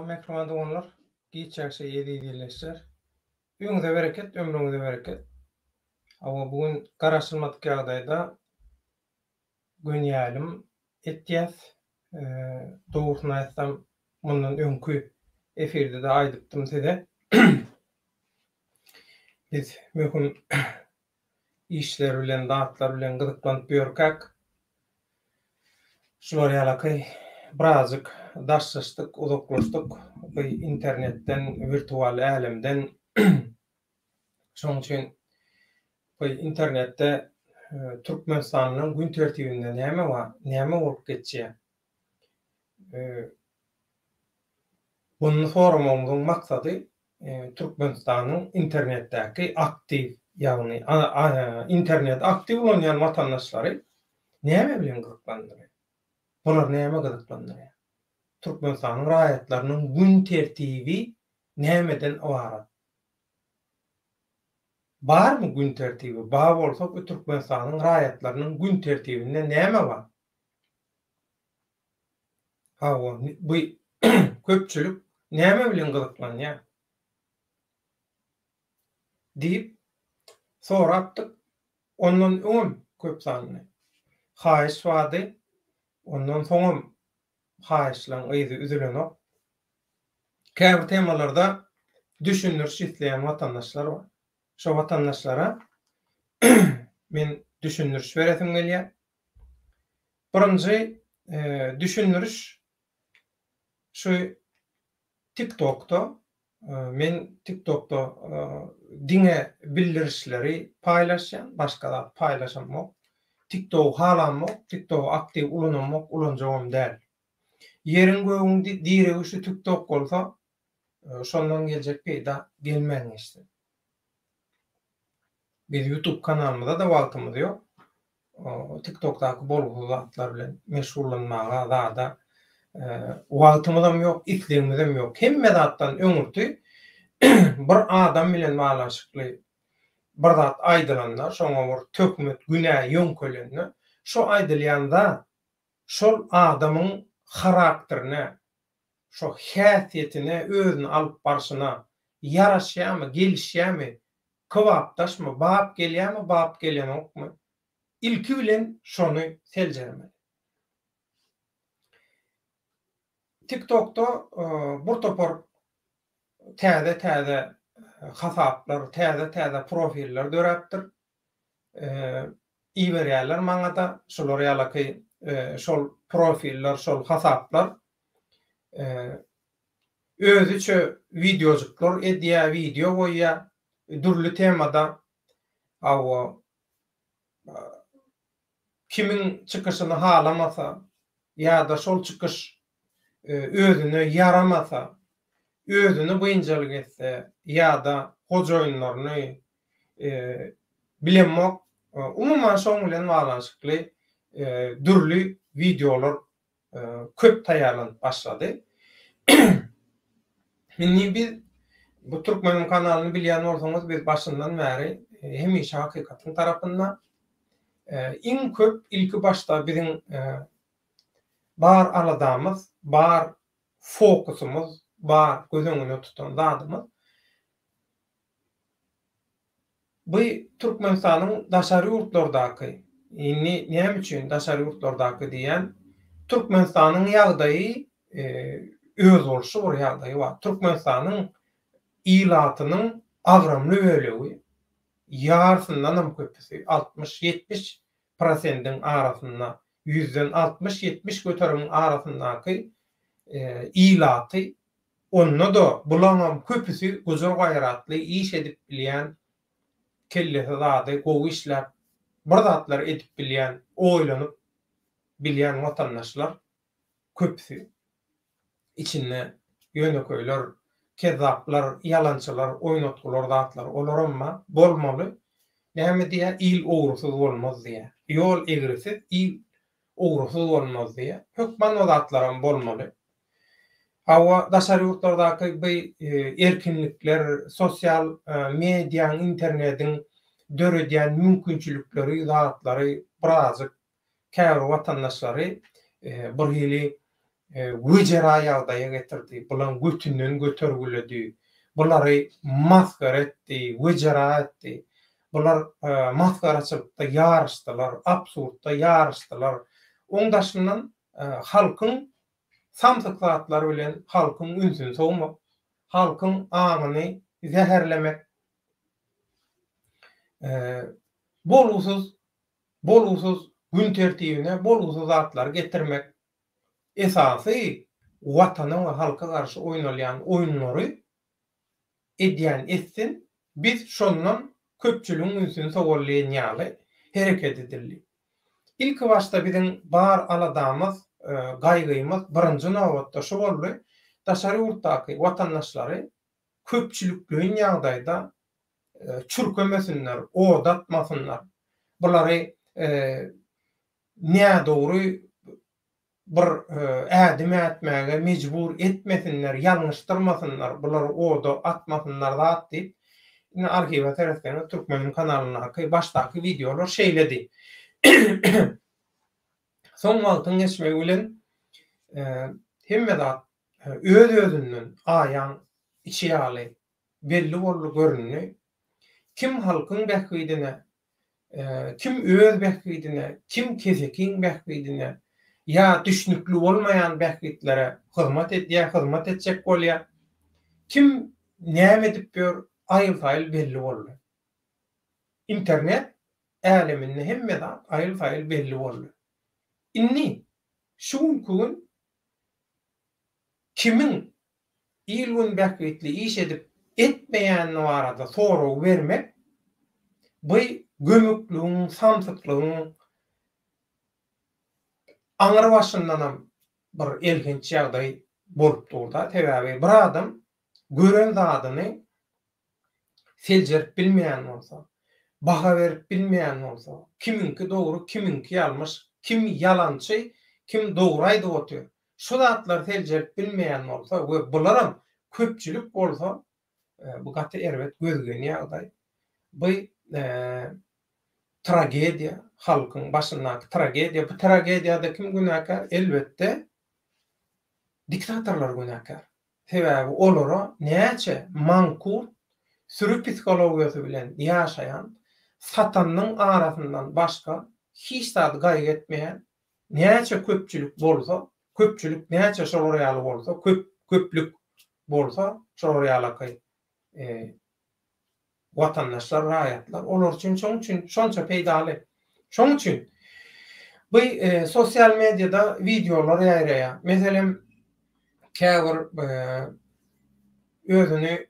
Mähriban doganlar, giç ýagşy eziz ildeşler. Öýüňize bereket, ömrüňize bereket. Hawa, bu gün garaşylmadyk ýagdaýda göni ýaýlym etýäs. Dogrusyny aýtsam, mundan öňki efirde-de aýdypdym size. Biz möhüm işler bilen, zatlar bilen gyzyklanyp ýörkäk, şular ýalaky birazjyk daşlaşdyk, uzaklaşdyk bu internetden, wirtual älemden. Şonuň üçin bu internetde Türkmenistanyň gün tertibinde näme bar, näme bolup geçýär? Muny soramagymyzyň maksady Türkmenistanyň internetdäki aktiw, ýagny interneti aktiw ulanýan watandaşlary näme bilen gyzyklandyrýar? Bular näme gyzyklandyrýar? Türkmenistanyň raýatlarynyň gün tertibi nämeden ybarat? Barmy gün tertibi? Bar bolsa bu Türkmenistanyň raýatlarynyň gün tertibinde näme bar? Hawa, bu köpçülik näme bilen gyzyklanýar? Diýip, sorapdyk. Ondan öňem köp sanly haýyş bardy. Ondan soňam haýyşlaryň yzy üzülenok. Käbir temalarda düşündiriş isleýän watandaşlar bar. Şo watandaşlara men düşündiriş beresim gelýär. Birinji düşündiriş şu TikTokda men TikTokda diňe bildirişleri paýlaşýan, başga zat paýlaşamok. TikTogy halamok, TikTogy aktiw ulanamok, ulanjagam däl. Ýeriň gögüň diregi şu TikTok bolsa, şondan geljek peýda gelmän geçsin. Biz YouTube kanalymyza-da wagtymyz ýok. TikTokdaky bolgusyz zatlar bilen meşgullanmaga zada wagtymyzam ýok, islegimizem ýok. Hemme zatdan öňürti bir adam bilen baglanyşykly bir zat aýdylanda, şoňa bir töhmet, günä ýöňkelende, şo aýdylýan zat şol adamyň harakterine, şo häsiýetine, özüni alyp barşyna ýaraşýarmy, gelişýärmi, kybapdaşmy, bap gelýärmi, bap gelenokmy, ilki bilen şony seljermeli. TikTokda bir topar täze-täze hasaplar, täze-täze profiller döräpdir. Iberýärler maňa-da şular ýalaky şol profiller, şol hasaplar. Özüçe wideojyklar edýär, wideo goýýar dürli temada. Hawa, kimiň çykyşyny halamasa ýa-da şol çykyş özüne ýaramasa, özüni biynjalyk etse ýa-da hojaýynlaryny bilemok, umuman şoň bilen baglanyşykly dürli wideolar köp taýýarlanyp başlady. Indi biz bu Türkmeniň kanalyny bilýän bolsaňyz biz başyndan bäri hemişe hakykatyň tarapynda. Iň köp ilki başda biziň bar aladamyz, bar fokusymyz, bar göz öňüne tutan zadymyz Bu Türkmenistanyň daşary ýurtlardaky, indi näme üçin daşary ýurtlardaky diýýän, Türkmenistanyň ýagdaýy özboluşly bir ýagdaýy bar. Türkmenistanyň ilatynyň agramly bölegi, ýarysyndanam köpüsi, 60-70 prosendiň arasynda, ýüzden 60-70 göterimiň arasyndaky ilaty Onda-da bulaňam köpüsi gujur-gaýratly, iş edip bilýän, kellesi zady gowy işläp, bir zatlar edip bilýän, oýlanyp bilýän watandaşlar köpüsi. Içinde ýönekeýler, kezzaplar, ýalançylar, oýnatgylar zatlar olaram bar, bolmaly. Näme diýýär, il ogrusyz bolmaz diýýär. Ýol egrisiz, il ogrusyz bolmaz diýýär. Hökman o zatlaram bolmaly. Hawa, daşary ýurtlardaky bu erkinlikler, sosial mediaň, internediň döredýän mümkinçilikleri, zatlary birazjyk käbir watandaşlary birhili. Wejera ýagdaýa getirdi, bulaň götünden götergiledi, bulary masgara etdi, wejera etdi. Bular masgaraçylykda ýaryşdylar, absurdda ýaryşdylar. Oň daşyndan halkyň samsyk zatlar bilen halkyň ünsüni sowmak, halkyň aňyny zäherlemek, bolgusyz, bolgusyz gün tertibine bolgusyz zatlary getirmek, esasy Watana we halka garşy oýnalýan oýunlary edýän etsin, biz şondan köpçüligiň ünsüni sowaly diýen ýaly hereket edildi. Ilki başda biziň bar aladamyz, gaýgymyz birinji nobatda şu boldy, daşary ýurtdaky watandaşlary köpçülikleýin ýagdaýda çürkemesinler, oda atmasynlar, bulary nädogry bir ädim ätmäge mejbur etmesinler, ýalňyşdyrmasynlar, bulary oda atmasynlar zat diýip, indi arhiwe seretseňiz Türkmeniň kanalyndaky başdaky wideolar şeýledi. Soň wagtyň geçmegi bilen hemme zat öz-özünden aýaň içi ýaly belli boldy, göründi. Kim halkyň bähbidine, kim öz bähbidine, kim kesekiň bähbidine ýa düşnükli bolmaýan bähbitlere hyzmat edýär, hyzmat etjek bolýar. Kim näme edip ýör, aýyl-saýyl belli boldy. Internet äleminde hemme zat aýyl-saýyl belli boldy. Indi şu günki gün Kimiň il-gün bähbitli iş edip etmeýäni barada sorag bermek bu gömükligiň, samsyklygyň aňry başyndanam bir elhenç ýagdaý bolup dur-da. Sebäbi bir adam gören zadyny seljerip bilmeýän bolsa, baha berip bilmeýän bolsa, kimiňki dogry, kimiňki ýalňyş, kim ýalançy, kim dogry aýdyp otyr, şu zatlary seljerip bilmeýän bolsa we bularam köpçülik bolsa, bu gaty erbet gözgyny ýagdaý. Bu tragediýa, halkyň başyndaky tragediýa. Bu tragediýada kim günäkär? Elbetde, diktatorlar günäkär. Sebäbi olara näçe mankurt süri psihologiýasy bilen ýaşaýan, satanynyň arasyndan başga hiç zady gaýgy etmeýän näçe köpçülik bolsa, köpçülik näçe şolar ýaly bolsa, köp köplük bolsa şolar ýalaky watandaşlar, raýatlar olar üçin şoň üçin şonça peýdaly. Şoň üçin bu sosial mediada wideolar ýaýraýar. Meselem, käbir özüni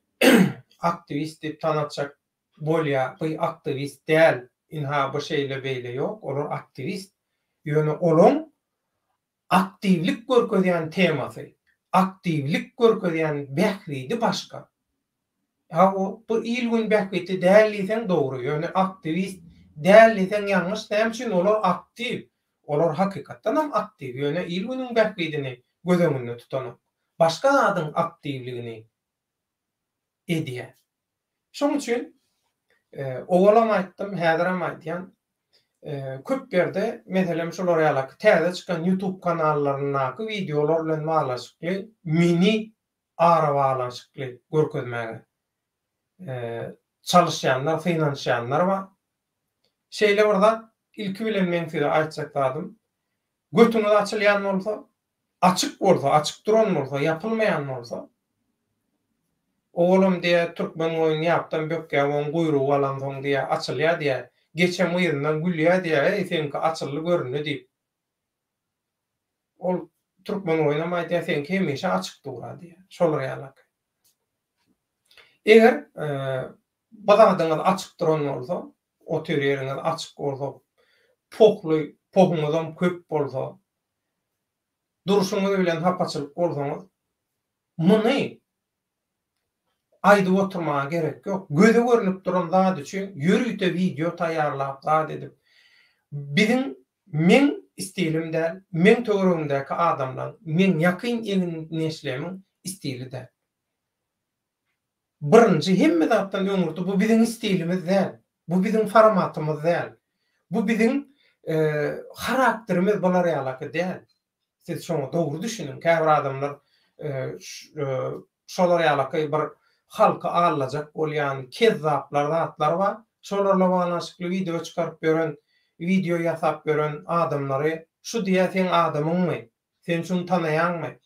aktiwist diýip tanatjak bolýar. Bu aktiwist däl. Ynha bu şeýle beýle ýok. Olar aktiwist. Ýöne olaň aktiwlik görkezýän temasy, aktiwlik görkezýän bähbidi başga. Hawa, bu il-gün bähbitli däl diýseň dogry, ýöne aktiwist däl diýseň ýalňyş, näme üçin olar aktiw, olar hakykatdanam aktiw, ýöne il-günüň bähbidini göz öňünde tutanok, başga zadyň aktiwligini edýär. Şoň üçin owalam aýtdym, häzirem aýdýan, köp ýerde, meselem şular ýalaky täze çykan YouTube kanallaryndaky wideolar bilen baglanyşykly meni arabaglanyşykly görkezmäge çalyşýanlar, synanyşýanlar bar. Şeýle bir zat, ilki bilen meň size aýtjak zadym, götüňiz açylýan bolsa, açyk bolsa, açyk duran bolsa, ýapylmaýan bolsa, owalam diýýär, türkmen goýun ýapdan bökýär, oň guýrugy galansoň diýýär, açylýar diýýär, geçem yzyndan gülýär diýýär, eý, seňki açyldy göründi diýip. Ol türkmen goýnam aýdýar, seňki hemişe açyk dur-a diýýär. Şolar ýalak. Eger bir zadyňyz açyk duran bolsa, otyr ýeriňiz açyk bolsa, pohly, pohuňyzam köp bolsa, durşuňyz bilen hapaçylyk bolsaňyz, muny Aýdyp oturmaga gerek ýok. Göze görnüp duran zat üçin ýörite wideo taýýarlap zat edip biziň meň stilim däl, meň töweregimdäki adamlaň, meň ýakyn egindeşlerimiň stili däl. Birinji hemme zatdan öňürti bu biziň stilimiz däl. Bu biziň formatymyz däl. Bu biziň harakterimiz bular ýalaky däl. Siz şoňa dogry düşüniň. Käbir adamlar şolar ýalaky bir halky aldajak bolýan kezzaplar zatlar bar. Şolarla baglanyşykly wideo çykaryp ýören, wideo ýasap ýören adamlary şu diýýär seň adamyňmy? Sen şuny tanaýaňmy?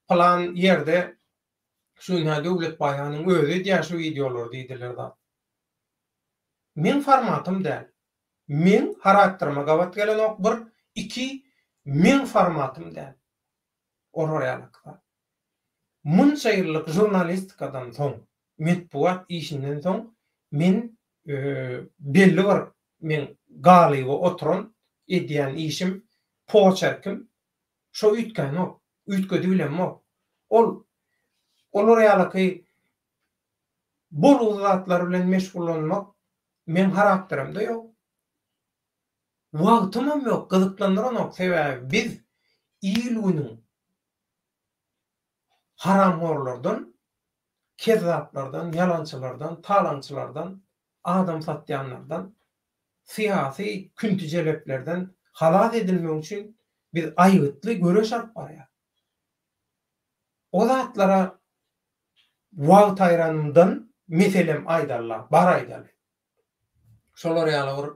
Pylan ýerde şu ynha Döwlet Baýanyň özi edýär şu wideolary diýdiler zat. Meň formatym däl. Meň harakterime gabat gelenok bir, iki meň formatym däl. Olar ýalyky zat. Munça ýyllyk žurnalistikadan soň, metbugat işinden soň men belli bir meň galyba oturan edýän işim, poçerkim şo üýtgänok, üýtgedibilemok. Ol olar ýalyky bolgusyz zatlar bilen meşgullanmak meň harakterimde ýok. Wagtymam ýok, gyzyklandyranok, sebäbi biz il-günüň haramhorlardan, kezzaplardan, ýalançylardan, talaňçylardan, adam satýanlardan, syýasy künti-jeleplerden halas edilmek üçin biz aýgytly göreş alyp barýarys. O zatlara wagt aýranymdan meselem aýdalla, bar aýdaly. Şolar ýaly bir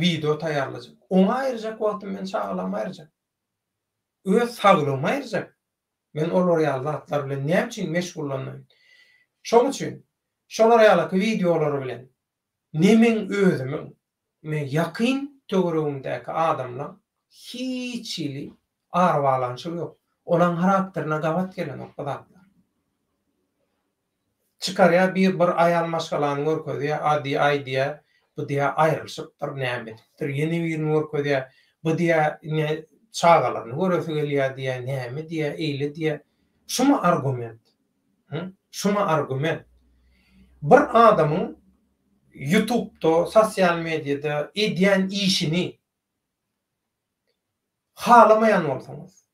wideo taýýarlajak. Oňa aýyrjak wagtymy men çagalaryma aýyrjak. Öz saglygyma aýyrjak. Men olar ýaly zatlar bilen näme üçin meşgullanaýyn? Şoň üçin şolar ýalyky wideolar bilen ne meň özümiň, ne ýakyn töweregimdäki adamlaň hiç hili arabaglanyşygy ýok. Olaň harakterine gabat gelenok bu zatlar. Çykarýar bir bir aýal maşgalany görkezýär, a diýýär, aý diýýär, bu diýýär aýrylyşypdyr, näme edipdir, ýene birini görkezýär, bu diýýär ine çagalaryny göresi gelýär diýýär, näme diýýär, eýle diýýär. Şumy argument? Hü? Şumy argument? Bir adamyň ýutubda, sosial mediada edýän işini halamaýan bolsaňyz,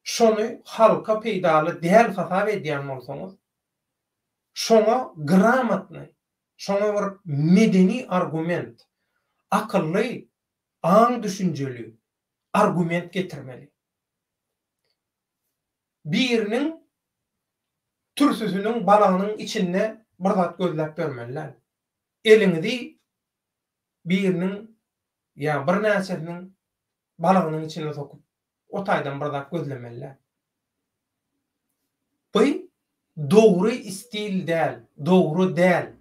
şony halka peýdaly däl hasap edýän bolsaňyz, şoňa gramotnyý, şoňa bir medeni argument, akylly, aň-düşünjeli argument getirmeli. Biriniň türsüsiniň balagynyň içinde bir zat gözläp ýörmeli däl. Eliňizi biriniň ýa birnäçesiniň balagynyň içine sokup, o taýdan bir zat gözlemeli däl. Bu dogry stil däl, dogry däl.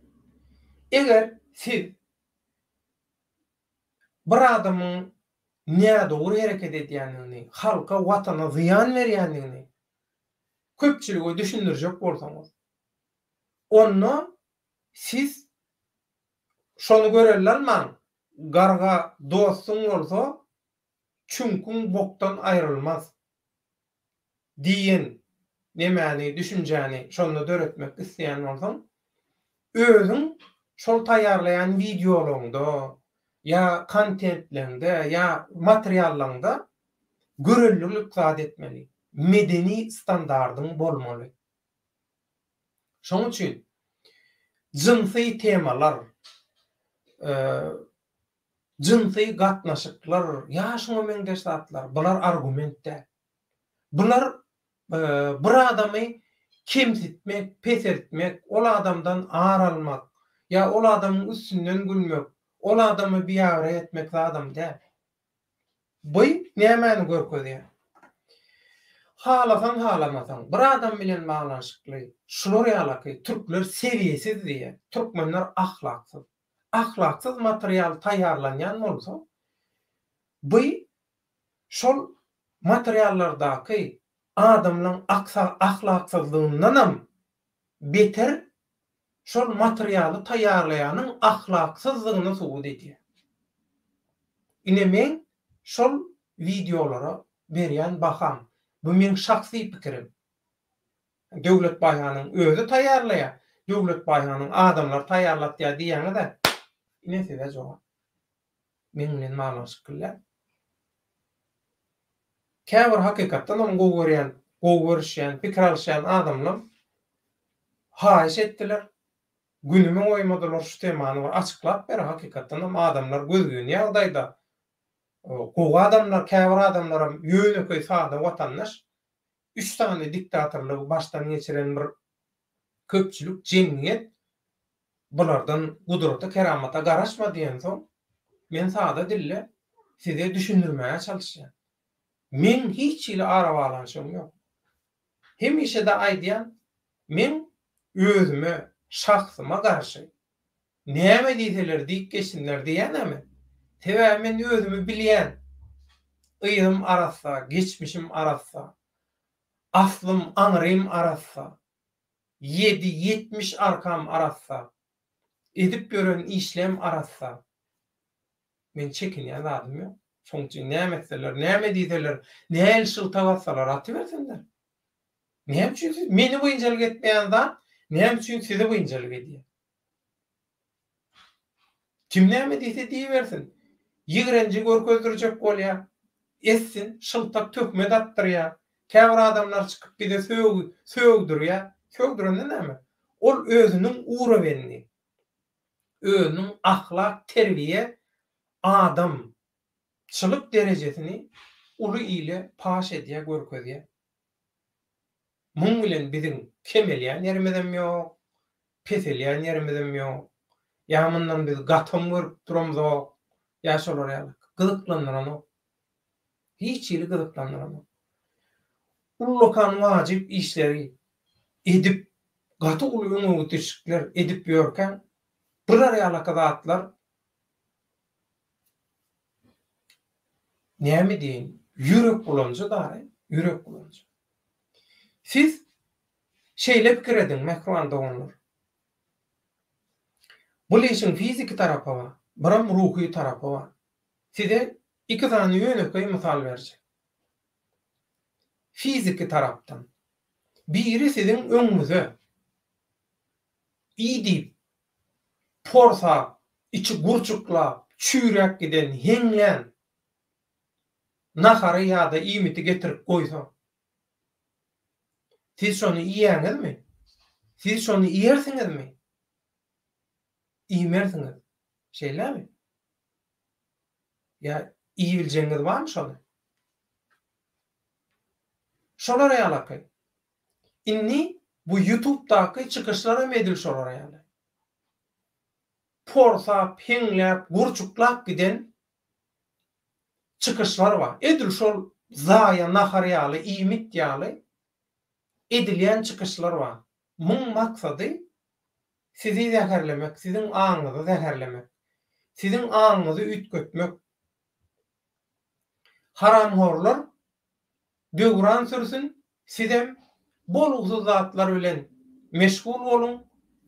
Eger siz bir adamyň nädogry hereket edýändigini, halka, watana zyýan berýändigini köpçülige düşündirjek bolsaňyz, onda siz şony görelde almaň, garga dostuň bolsa, çüňküň bokdan aýrylmaz diýen nemäni, düşünjäni şonda döretmek isleýän bolsaň, özüň şol taýýarlaýan wideolaryňda ýa kontentleňde ýa materiallaňda görelilik zat etmeli, medeni standardyň bolmaly. Şonuň üçin jynsy temalar, Jynsy gatnaşyklar, ýa şuňa meňzeş zatlar, bular argument däl. Bular bir adamy kemsitmek, peseltmek, ol adamdan ar almak, ýa ol adamyň üstünden gülmek, ol adamy biabraý etmek zadam däl. Bu nämäni görkezýär? Halasaň halamasaň, bir adam bilen baglanyşykly şular ýalaky türkler sebiýesiz diýýär, türkmenler ahlaksyz. ahlaksyz material taýýarlanýan bolsa, bu şol materiallardaky adamlaň ahlaksyzlygyndanam beter şol materialy taýýarlaýanyň ahlaksyzdygyny subut edýär. Ine meň şol wideolara berýän baham. Bu meň şahsy pikirim. Döwlet Baýhanyň özi taýýarlaýar, Döwlet Baýhanyň adamlary taýýarlatýar diýýäňiz-ä. Ine size jogap. Meň bilen baglanyşykly däl. Käbir hakykatdanam gowy görýän, gowy görüşýän, pikir alyşýan adamlam haýyş etdiler. Günüme goýmadylar şu temany bir açyklap ber, hakykatdanam adamlar gözgyny ýagdaýda. Gowy adamlar, käbir adamlaram ýönekeý sada watandaş. Üç sany diktatorlygy başdan geçiren bir köpçülik, jemgyýet bulardan gudrata, keramata garaşma diýensoň, men sada dilde size düşündirmäge çalyşýan. Meň hiç hili arabaglanyşygym ýok. Hemişe-de aýdýan, meň özüme, şahsyma garşy näme diýseler diýip geçsinler diýýän-ä men. Sebäbi men özümi bilýän. Yzym arassa, geçmişim arassa. Aslym, aňrym arassa. Ýedi, 70 arkam arassa. Edip ýören işlem arassa. Men çekinýän zadym ýok. Şoň üçin näme etseler, näme diýseler, nähili şyltak atsalar atybersinler. Näme üçin siz meni biynjalyk etmeýän zat näme üçin sizi biynjalyk edýär? Kim näme diýse diýibersin. Ýigrenji görkezdirjek bolýar. Etsin, şyltak töhmet atdyrýar. Käbir adamlar çykyp bize sög sögdürýär. Sögdürende näme? Ol özüniň urowenini, özüniň ahlak, terbiýe, adam çylyk derejesini uly ile paş edýär, görkezýär. Muň bilen biziň kemelýän ýerimizem ýok, peselýän ýerimizem ýok. Ýa mundan biz gatam görüp duramzok, ýa şolar ýaly. Gyzyklandyranok. Hiç hili gyzyklandyranok. Ullakan wajyp işleri edip, gaty uly öňegidişlikler edip ýörkäň, bular ýalaky zatlar näme diýeýin, ýürek bulanjy dary, ýürek bulanjy. Siz şeýle pikir ediň, mähriban doganlar. Bul işiň fiziki tarapy bar, biram ruhy tarapy bar. Size iki sany ýönekeý mysal berjek. Fiziki tarapdan. Biri siziň öňüňize iý diýip, porsap, içi gurçuklap, çüýräp giden, heňlän nahary ýa-da iýmiti getirip goýsa, siz şony iýýäňizmi? Siz şony iýersiňizmi? Iýmersiňiz. Şeýlemi? Ýa iýibiljegiňiz barmy şony? Şolar ýalaky. Indi bu ýutubdaky çykyşlaram edil şolar ýaly. Porsap, heňläp, gurçuklap giden çykyşlar bar. Edil şol zaýa nahar ýaly, iýmit ýaly edilýän çykyşlar bar. Muň maksady sizi zäherlemek, siziň aňyňyzy zäherlemek. Siziň aňyňyzy üýtgetmek. Haramhorlar döwran sürsün, sizem bolgusyz zatlar bilen meşgul boluň,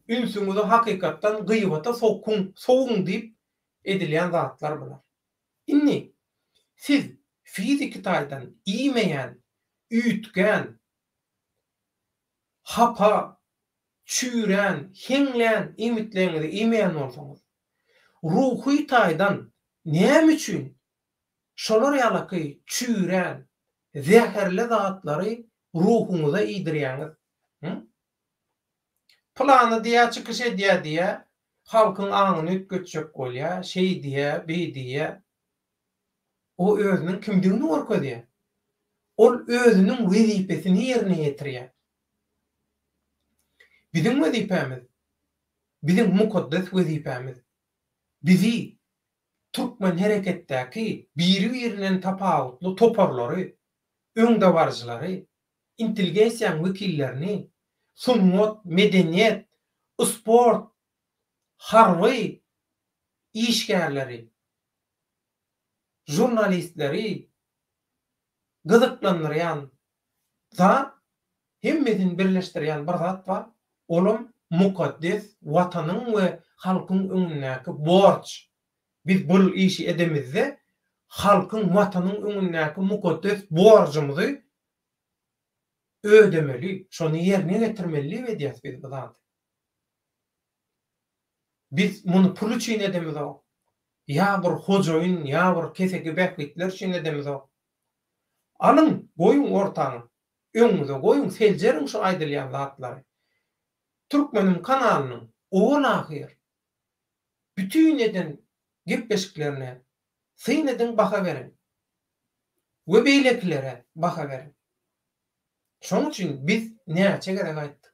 ünsüňizi hakykatdan gybata sokuň, sowuň diýip edilýän zatlar bular. Indi siz fiziki taýdan iýmeýän, üýtgän, hapa, çüýrän, heňlän iýmitleriňizi iýmeýän bolsaňyz, ruhy taýdan näme üçin şolar ýalaky çüýrän, zäherli zatlary ruhuňyza iýdirýäňiz? Hü? Pylany diýýä çykyş edýä diýýä, halkyň aňyny üýtgetjek bolýa, şeýdýä, beýdýä. O özüniň kimdigini görkezýär. Ol özüniň wezipesini ýerine ýetirýär. Biziň wezipämiz, biziň mukaddes wezipämiz, bizi türkmen hereketdäki biri-birinden tapawutly toparlary, öňdebaryjylary, intelligensiýanyň wekillerini, sungat, medeniýet, sport, harby işgärleri, žurnalistleri gyzyklandyrýan zat, hemmesini birleşdirýän bir zat bar, olam mukaddes Watanyň we halkyň öňündäki borç. Biz bul işi edemizde, halkyň, Watanyň öňündäki mukaddes borjumyzy ödemeli, şony ýerine getirmeli diýip edýäs biz bu zady. Biz muny pul üçin edemizok. Ýa bir hojaýyn, ýa bir keseki bähbitler üçin edemizok. Alyň, goýuň ortaňa. Öňüňize goýuň, seljeriň şu aýdylýan zatlary. Türkmeniň kanalynyň owal-ahyr bütin eden gepleşiklerine. Syn ediň, baha beriň. We beýlekilere baha beriň. Şonuň üçin biz näçe gezek aýtdyk.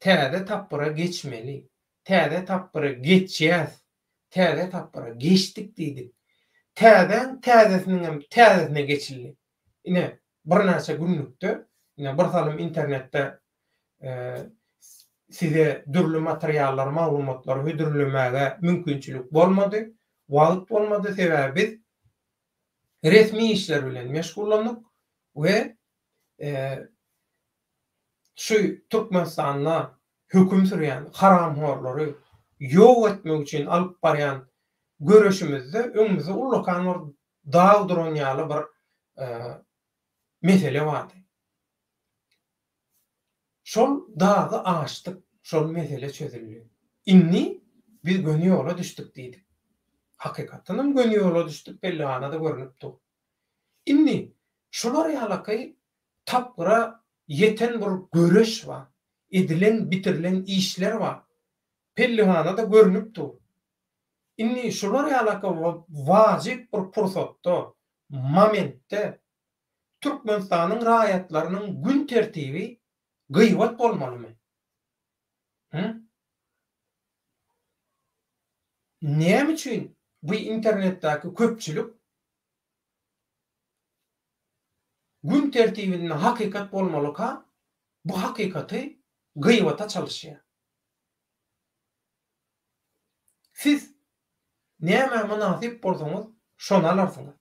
Täze tapgyra geçmeli. Täze tapgyra geçýäs. Täze tapgyra geçdik diýdik. Täzäň täzesiniňem täzesine geçildi. Ine, birnäçe günlükde, ine, birsalym internetde size dürli materiallary, maglumatlary hödürlemäge mümkinçilik bolmady, wagt bolmady, sebäbi biz resmi işler bilen meşgullandyk we şu Türkmenistanda höküm sürýän haramhorlary ýok etmek üçin alyp barýan göreşimizde öňümizde ullakan bir dag duran ýaly bir mesele bardy. Şol dagy aşdyk, şol mesele çözüldi. Indi biz göni ýola düşdük diýdik. Hakykatdanam göni ýola düşdük, pellehana-da görnüp dur. Indi şular ýalaky tapgyra ýeten bir göreş bar, edilen, bitirilen işler bar. Pellehana-da görnüp dur. Indi şular ýalaky wajyp bir pursatda, momentde Türkmenistanyň raýatlarynyň gün tertibi gybat bolmalymy? Hü? Näme üçin bu internetdäki köpçülik gün tertibinde hakykat bolmalyka bu hakykaty gybata çalyşýar? Siz nämä mynasyp bolsaňyz şony alarsyňyz.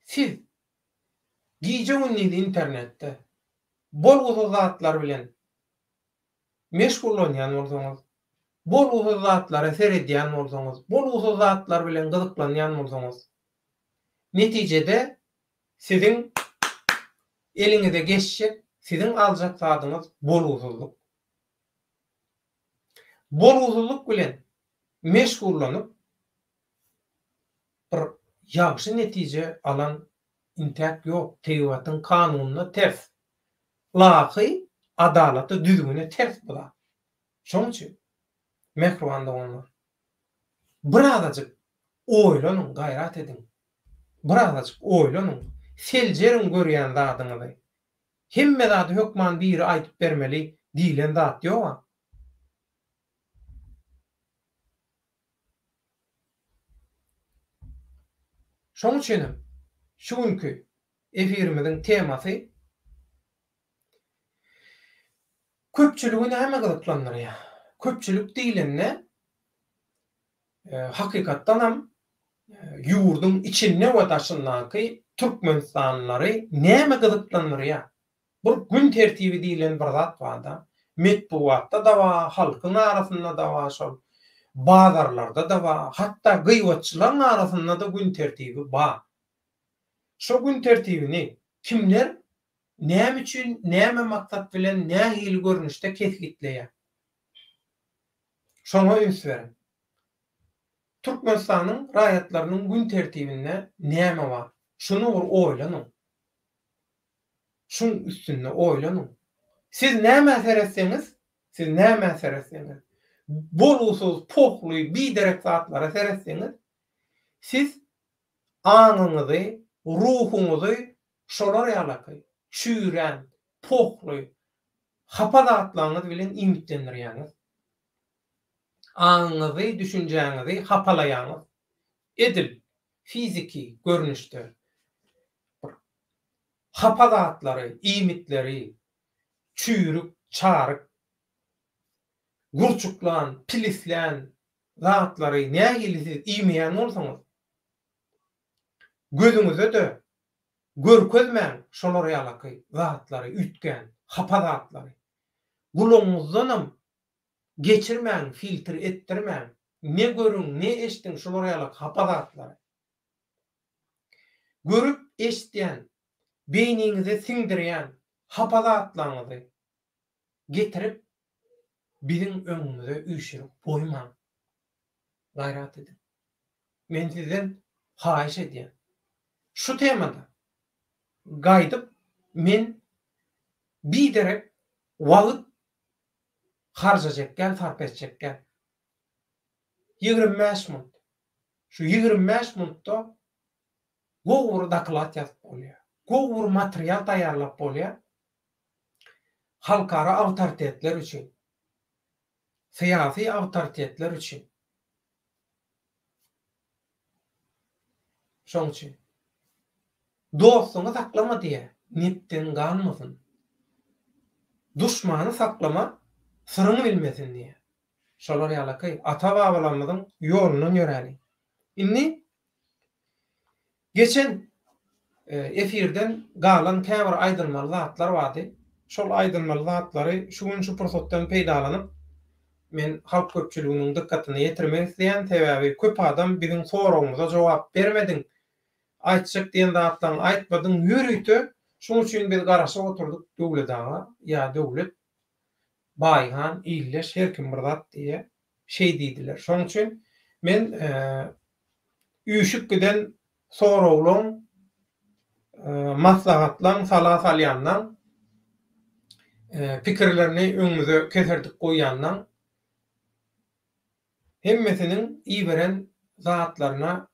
Siz gije-gündiz internetde bolgusyz zatlar bilen meşgullanýan bolsaňyz, bolgusyz zatlara seredýän bolsaňyz, bolgusyz zatlar bilen gyzyklanýan bolsaňyz, netijede siziň eliňize geçjek, siziň aljak zadyňyz bolgusyzlyk. Bolgusyzlyk bilen meşgullanyp, bir ýagşy netije alan intäk ýok, tebigatyň kanunyna ters. Ylahy adalata, düzgüne ters bu zat. Şonuň üçin, mähriban doganlar, birazajyk oýlanyň, gaýrat ediň. Birazajyk oýlanyň, seljeriň görýän zadyňyzy. Hemme zady hökman biri aýdyp bermeli diýlen zat ýog-a. Şonuň üçin hem şu günki efirimiziň temasy köpçüligi näme gyzyklandyrýar? Köpçülik diýlende, hakykatdan hem ýurduň içinde we daşyndaky türkmenistanlylary näme gyzyklandyrýar? Bir gün tertibi diýlen bir zat barda. Metbugatda-da bar, halkyň arasynda-da bar şol. Bazarlarda-da bar, hatda gyýbatçylaryň arasynda-da gün tertibi bar. Şo gün tertibini kimler, näme üçin, näme maksat bilen, nähili görnüşde kesgitleýär? Şoňa üns beriň. Türkmenistanyň raýatlarynyň gün tertibinde näme bar? Şuny bir oýlanyň. Şuň üstünde oýlanyň. Siz nämä seretseňiz, siz nämä seretseňiz, bolgusyz, pohly, biderek zatlara seretseňiz, siz aňyňyzy, ruhuňyzy şolar ýalaky çüýrän, pohly, hapa zatlaryňyz bilen iýmitlendirýäňiz. Aňyňyzy, düşünjäňizi hapalaýaňyz. Edil fiziki görnüşde bir hapa zatlary, iýmitleri, çüýrük, çaryk, gurçuklan, pilislän zatlary nähili siz iýmeýän bolsaňyz, gözüňize-de görkezmäň şolar ýalaky zatlary, üýtgän, hapa zatlary. Gulagyňyzdanam geçirmäň, filtr etdirmäň. Ne görüň, ne eşdiň şolar ýalaky hapa zatlary. Görüp eşidýän, beýniňize siňdirýän hapa zatlaryňyzy getirip biziň öňümize üýşürip goýmaň. Gaýrat ediň. Men sizden haýyş edýän. Şu temada gaýdyp men biderek wagt harjajak däl, sarp etjek däl. 25 minut. Şu 25 minutda gowy bir doklad ýazyp bolýar. Gowy bir material taýýarlap bolýar. Halkara awtoritetler üçin. Syýasy awtoritetler üçin. Şoň üçin. Dostuňy saklama diýýär, nepden galmasyn. Duşmany saklama, syryňy bilmesin diýýär. Şolar ýalaky ata-babalarymyzyň ýolundan ýöräliň. Indi geçen efirden galan käbir aýdylmaly zatlar bardy. Şol aýdylmaly zatlary şu gün şu pursatdan peýdalanyp men halk köpçüliginiň dykgatyna ýetirmek isleýän. Sebäbi köp adam biziň soragymyza jogap bermediň, aýtjak diýen zatlaryňy aýtmadyň ýörite şuň üçin biz garaşyp oturdyk Döwlet aga ýa Döwlet Baýhan ildeş her kim bir zat diýýär. Şeý diýdiler. Şoň üçin men üýşüp giden soraglaň, maslahatlaň, sala salýanlaň, pikirlerini öňümize keserdip goýýanlaň hemmesiniň iberen zatlaryna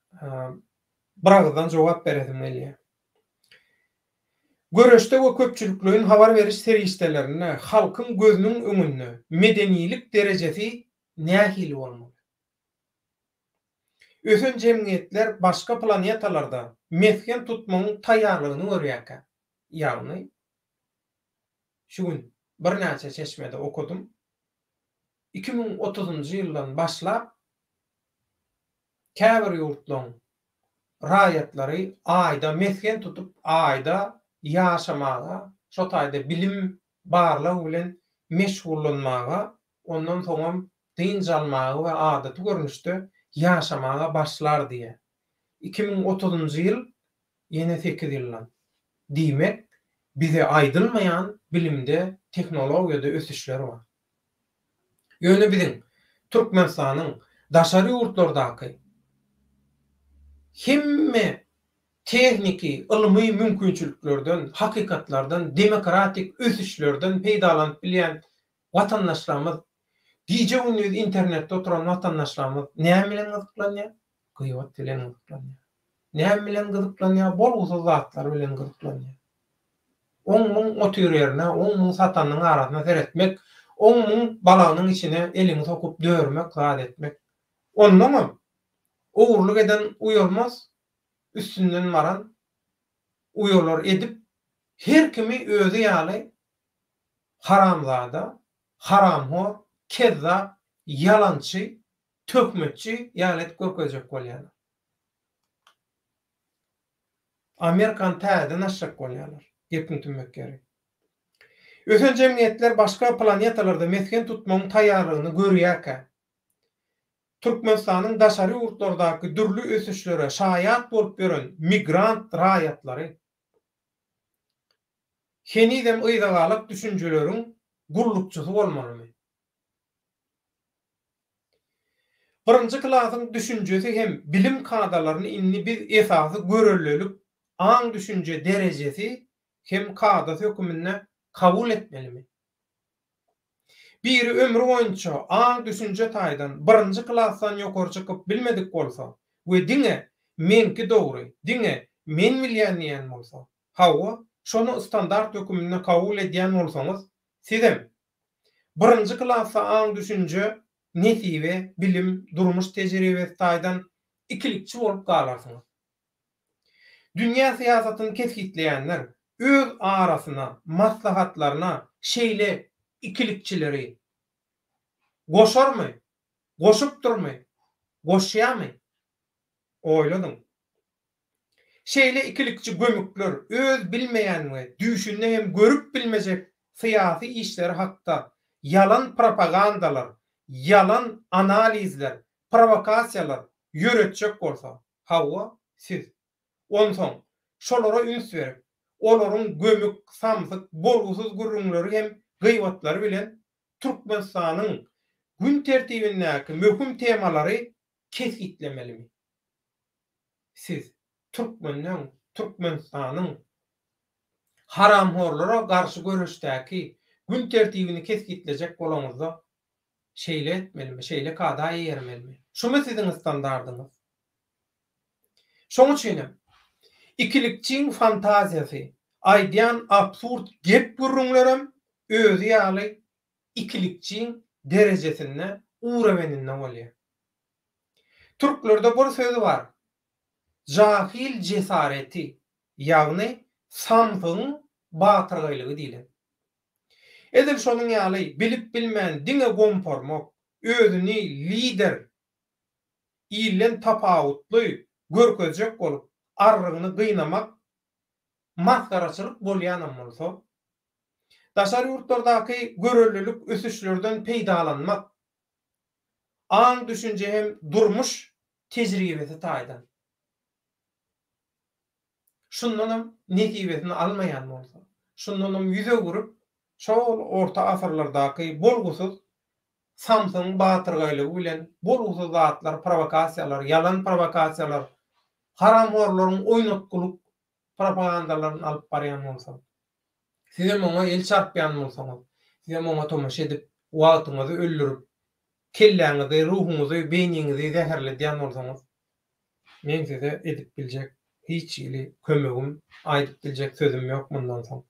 biragyzdan jogap beresim gelýär. Göreşde we köpçülikleýin habar beriş serişdelerinde halkyň gözüniň öňünde medenilik derejesi nähili bolmaly? Ösen jemgyýetler başga planetalarda mesgen tutmagyň taýýarlygyny görýärkä, ýagny şu gün birnäçe çeşmede okadym, 2030-njy ýyldan başlap käbir ýurtlaryň raýatlary Aýda mesgen tutup, Aýda ýaşamaga, şo taýda bilim, barlag bilen meşgullanmaga, ondan soňam dynç almaga we adaty görnüşde ýaşamaga başlar diýýär. 2030-njy ýyl ýene sekiz ýyldan. Diýmek, bize aýdylmaýan bilimde, tehnologiýada ösüşler bar. Ýöne biziň Türkmenistanyň daşary ýurtlardaky hemme tehniki, ylmy mümkinçiliklerden, hakykatlardan, demokratik ösüşlerden peýdalanyp bilýän watandaşlarymyz, gije-gündiz internetde oturan watandaşlarymyz näme bilen gyzyklanýar? Gybat bilen gyzyklanýar. Näme bilen gyzyklanýar? Bolgusyz zatlar bilen gyzyklanýar. Oň-muň otyrýerine, oň-muň satanynyň arasyna seretmek, oň-muň balagynyň içine eliňi sokup dörmek, zat etmek. Onnoňam, ogurlyk eden uýalmaz, üstünden baran uýalar edip, her kimi özi ýaly haramzada, haramhor, kezzap, ýalançy, töhmetçi ýaly edip görkezjek bolýarlar. Amerikany täzeden açjak bolýarlar. Gepiň tümmek ýeri. Ösen jemgyýetler başga planetalarda mesgen tutmagyň taýýarlygyny görýärkä, Türkmenistanyň daşary ýurtlardaky dürli ösüşlere şaýat bolup ýören migrant raýatlary henizem yzagalak düşünjeleriň gullukçysy bolmalymy? Birinji klasyň düşünjesi hem bilim kadalaryny indi biz esasy görellelik aň-düşünje derejesi hem kadasy höküminde kabul etmelimi? Biri ömri boýunça aň-düşünje taýdan birinji klasdan ýokary çykyp bilmedik bolsa we diňe meňki dogry, diňe men bilýän diýen bolsa, hawa, şony standart höküminde kabul edýän bolsaňyz, sizem Birinji klasda aň-düşünje, nesibe, bilim, durmuş tejribesi taýdan ikilikçi bolup galarsyňyz. Dünýä syýasatyny kesgitleýänler öz arasyna, maslahatlaryna şeýle ikilikçileri goşarmy, goşupdyrmy, goşýarmy? Oýlanyň. Şeýle ikilikçi gömükler öz bilmeýän we düýşünde hem görüp bilmejek syýasy işleri hakda ýalan propagandalar, ýalan analizler, prowokasiýalar ýöretjek bolsa, hawa, siz, onsoň, şolara üns berip, olaryň gömük, samsyk, bolgusyz gürrüňleri hem gyýbatlary bilen Türkmenistanyň gün tertibindäki möhüm temalary kesgitlemelimi? Siz türkmenleň, Türkmenistanyň haramhorlara garşy göreşdäki gün tertibini kesgitlejek bolaňyzda şeýle etmelimi, şeýle kada eýermelimi? Şumy siziň standardyňyz? Şoň üçinem ikilikçiň fantaziýasy, aýdýan absurd gep-gürrüňlerem özi ýaly ikilikçiň derejesinde, uroweninde bolýar. Türklerde bir söz bar, Jahil jesareti, ýagny samsygyň batyrgaýlygy diýlen. Edil şonuň ýaly bilip-bilmän diňe gomparmak, özüni lider, ilden tapawutly görkezjek bolup arrygyny gynamak masgaraçylyk bolýanam bolsa, daşary ýurtlardaky görelilik ösüşlerden peýdalanmak, aň-düşünje hem durmuş tejribesi taýdan şundanam nesibesini almaýan bolsa, şundanam ýüz öwürip, şol orta asyrlardaky bolgusyz samsygyň batyrgaýlygy bilen bolgusyz zatlar, prowokasiýalar, ýalan prowokasiýalar, haramhorlaryň oýnatgylyk propagandalaryny alyp barýan bolsa, sizem oňa el çarpýan bolsaňyz, sizem oňa tomaşa edip, wagtyňyzy öldürip, kelläňizi, ruhuňyzy, beýniňizi zäherledýän bolsaňyz, meň size edip biljek hiç hili kömegim, aýdyp biljek sözüm ýok mundan soň.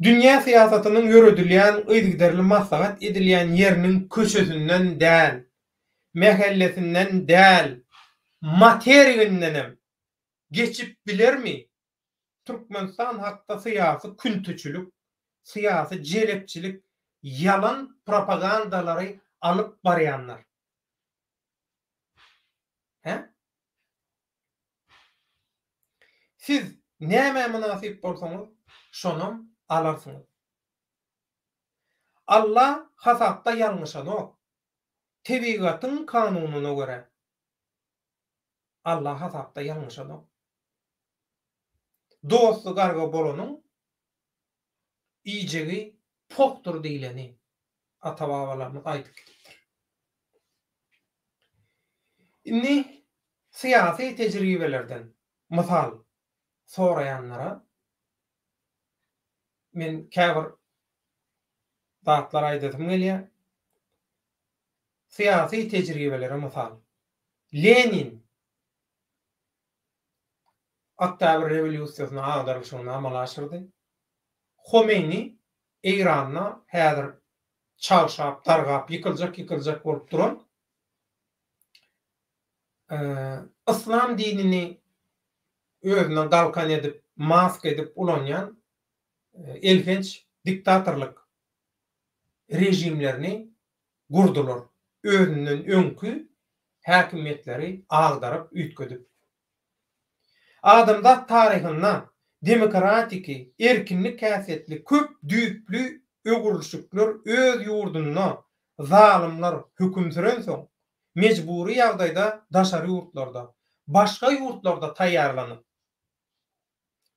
Dünýä syýasatynyň ýöredilýän, yzygiderli maslahat edilýän ýeriniň köçesinden däl, mähellesinden däl, materigindenem geçip bilermi Türkmenistan hakda syýasy küntiçilik, syýasy jelepçilik, ýalan propagandalary alyp barýanlar? Hä? Siz nämä mynasyp bolsaňyz, şonam alarsyňyz. Alla hasapda ýalňyşanok. Tebigatyň kanunyna görä, Alla hasapda ýalňyşanok. Dosty garga bolanyň iýjegi pohdur diýleni ata-babalarymyz aýdyp gidipdir. Indi syýasy tejribelerden mysal soraýanlara men käbir zatlar aýdasym gelýär. Syýasy tejribelere mysal. Lenin Oktýabr rewolýusiýasyny agdarylyşygyny amala aşyrdy. Homeýni Eýranda häzir çagşap, dargap, ýykyljak-ýykyljak bolup duran yslam dinini özüne galkan edip, maska edip ulanýan elhenç diktatorlyk režimlerini gurdular. Özünden öňki häkimiýetleri agdaryp, üýtgedip. Adamzat taryhynda demokratiki, erkinlik häsiýetli köp düýpli öwrülişikler öz ýurdunda zalymlar höküm sürensoň, mejbury ýagdaýda daşary ýurtlarda, başga ýurtlarda taýýarlanyp,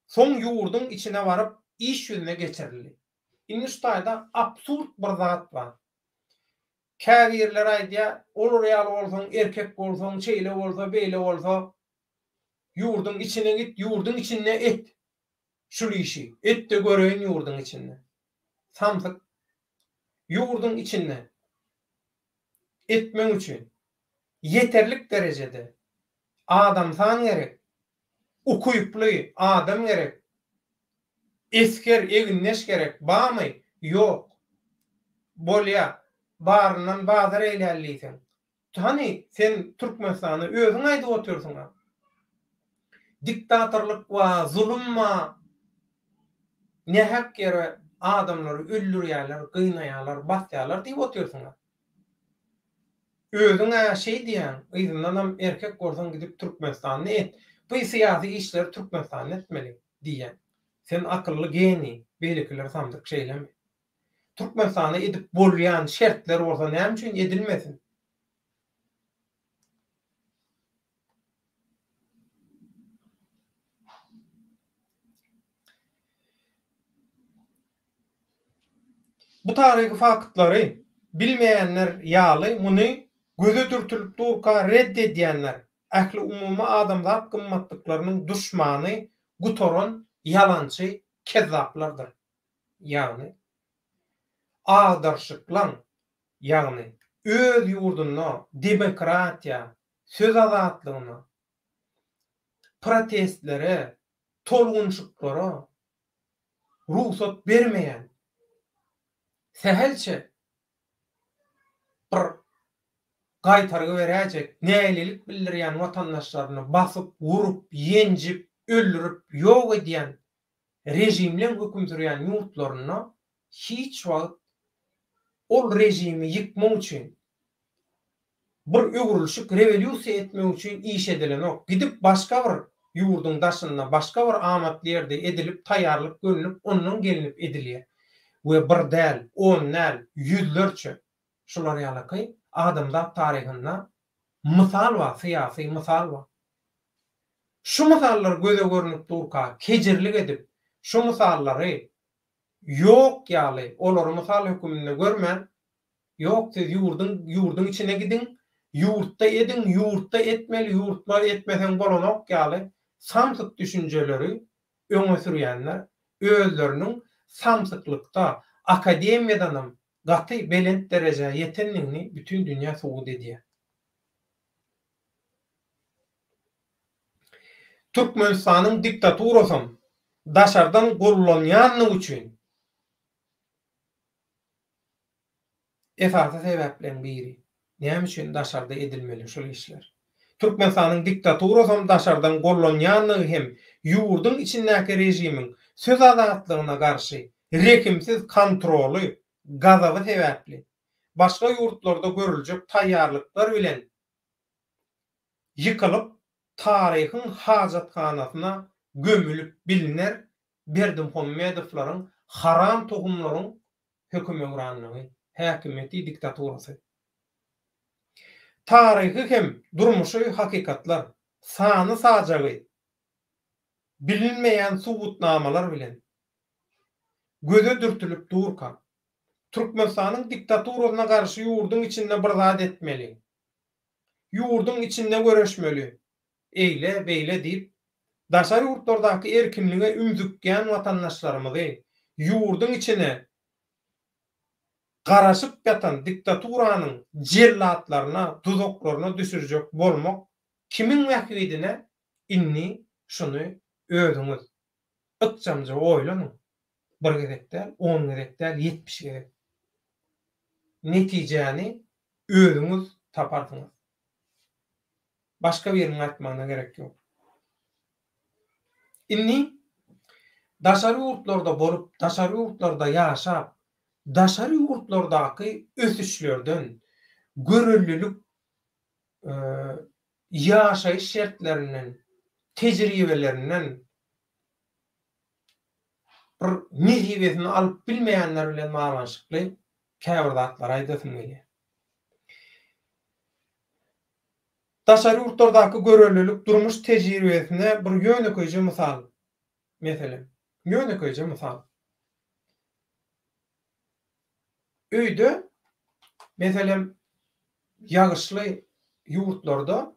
soň ýurduň içine baryp iş ýüzüne geçirildi. Indi şu taýda absurd bir zat bar. Käbirleri aýdýar, olar ýaly bolsaň, erkek bolsaň, şeýle bolsa, beýle bolsa, ýurduň içine git, ýurduň içinde et şul işi, et-de göreýin ýurduň içinde. Samsyk. Ýurduň içinde etmek üçin ýeterlik derejede adam san gerek, ukyply adam gerek, esger, egindeş gerek, bamy? Ýok. Bolýa, baryndan bazar eýläli diýseň. Hany, sen Türkmenistanda özüň aýdyp otyrsyň-a. Diktatorlyk bar, zulum bar. Nähak ýere adamlary öldürýärler, gynaýarlar, basýarlar diýip otyrsyň-a. Özüň-ä şeý diýýäň, yzyndanam erkek bolsaň gidip Türkmenistanda et. Bu syýasy işleri Türkmenistanda etmeli diýýäň. Sen akylly geniý, beýlekiler samsyk şeýlemi? Türkmenistanda edip bolýan şertler bolsa näme üçin edilmesin? Bu taryhy faktlary bilmeýänler ýaly muny göze dürtülip durka red edýänler, ähliumumy adamzat gymmatlyklarynyň duşmany gutaran ýalançy kezzaplardyr. Ýagny, agdarşyklaň, ýagny öz ýurdunda demokratiýa. söz azatlygyna, protestlere, tolgunşyklara rugsat bermeýän, sähelçe bir gaýtargy beräýjek, nägilelik bildirýän watandaşlaryny basyp, urup, ýenjip, öldürip, ýok edýän režimleň höküm sürýän ýurtlarynda hiç wagt ol režimi ýykmak üçin bir öwrülişik, rewolýusiýa etmek üçin iş edilenok. Gidip başga bir ýurduň daşynda, başga bir amatly ýerde edilip, taýýarlyk görnüp, ondan gelnip edilýär. We bir däl, on däl, ýüzlerçe şular ýalaky adamzat taryhynda mysal bar, syýasy mysal bar. Şu mysallar göze görnüp durka kejirlik edip, şu mysallary ýok ýaly, olary mysal höküminde görmän, Ýok siz ýurduň ýurduň içine gidiň, ýurtda ediň, ýurtda etmeli, ýurtda etmeseň bolanok ýaly samsyk düşünjeleri öňe sürýänler özleriniň samsyklykda akademiýadanam gaty belent derejä ýetendigini bütin dünýä subut edýär. Türkmenistanyň diktaturasam daşardan gollanýanlygy üçin Esasy sebäpleriň biri, näme üçin daşarda edilmeli şul işler? Türkmenistanyň diktaturasam daşardan gollanýanlygy hem ýurduň içindäki režimiň söz azatlygyna garşy rehimsiz kontroly, gazaby sebäpli, başga ýurtlarda görüljek taýýarlyklar bilen ýykylyp, taryhyň hajathanasyna gömülip bilner Berdimuhamedowlaryň haram tohumlaryň hökümewranlygy, häkimiýeti, diktaturasy. Taryhy hem durmuşy hakykatlar, sany-sajagy bilinmeýän subutnamalar bilen göze dürtülip durka, Türkmenistanyň diktaturasyna garşy ýurduň içinde bir zat etmeli, ýurduň içinde göreşmeli, eýle, beýle diýip, daşary ýurtlardaky erkinlige ümzükýän watandaşlarymyzy ýurduň içine garaşyp ýatan diktaturanyň jellatlaryna, duzaklaryna düşürjek bolmak kimiň bähbidine, indi şuny özüňiz ykjamja oýlanyň. Bir gezek däl, on gezek däl, 70 gezek. Netijäni özüňiz taparsyňyz. Başga biriniň aýtmagyna gerek ýok. Indi daşary ýurtlarda bolup, daşary ýurtlarda ýaşap, daşary ýurtlardaky ösüşlerden, görellilik ýaşaýyş şertlerinden, tejribelerinden bir nesibesini alyp bilmeýänler bilen baglanyşykly käbir zatlary aýdasym gelýär. Daşary ýurtlardaky görelilik durmuş tejribesine bir ýönekeýje mysal. Meselem, ýönekeýje mysal. Öýde, meselem, ýagyşly ýurtlarda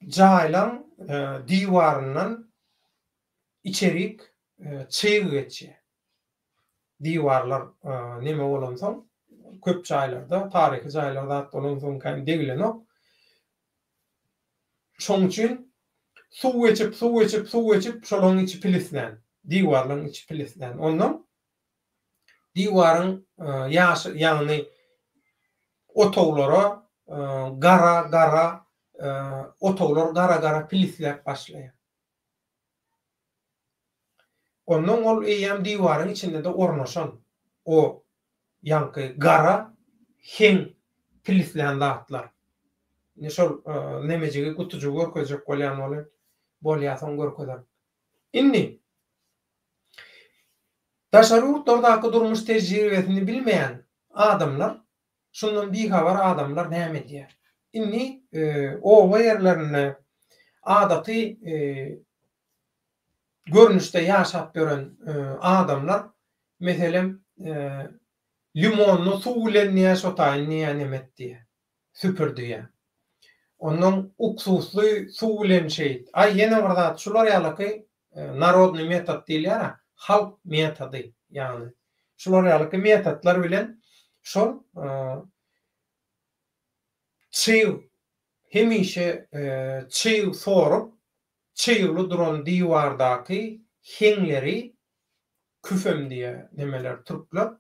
jaýlaň diwaryndan içerik çyg geçýär. Diwarlar neme bolansoň, köp jaýlarda, taryhy jaýlar zat bolansoň kän degilenok. Şoň üçin suw geçip, suw geçip, suw geçip, şolaryň içi pilislän, diwarlaryň içi pilislän. Ondan diwaryň ýaş, ýagny otaglara gara, gara, otaglar gara, gara pilisläp başlaýar. Onnoň ol eýýäm diwaryň içinde-de ornaşan o ýaňky gara heň pilislän zatlar. Indi şol nemejigi, gutujygy görkezjek bolýan welin, bolýa soň görkezerin. Indi daşary ýurtlardaky durmuş tejribesini bilmeýän adamlar, şundan bihabar adamlar näme edýär? Indi oba ýerlerinde adaty görnüşde ýaşap ýören adamlar, meselem, limonly suw bilen diýýär, şo taýyn diýýär, neme et diýýär, süpür diýýär. Onnoň uksusly suw bilen şeýt. Aý, ýene bir zat, şular ýalyky narodnyý metod diýilýär-ä, halk metody, ýagny şular ýalyky metodlar bilen şol. Çyg hemişe çyg sorup, çygly duran diwardaky heňleri küfem diýýär nemeler türkler.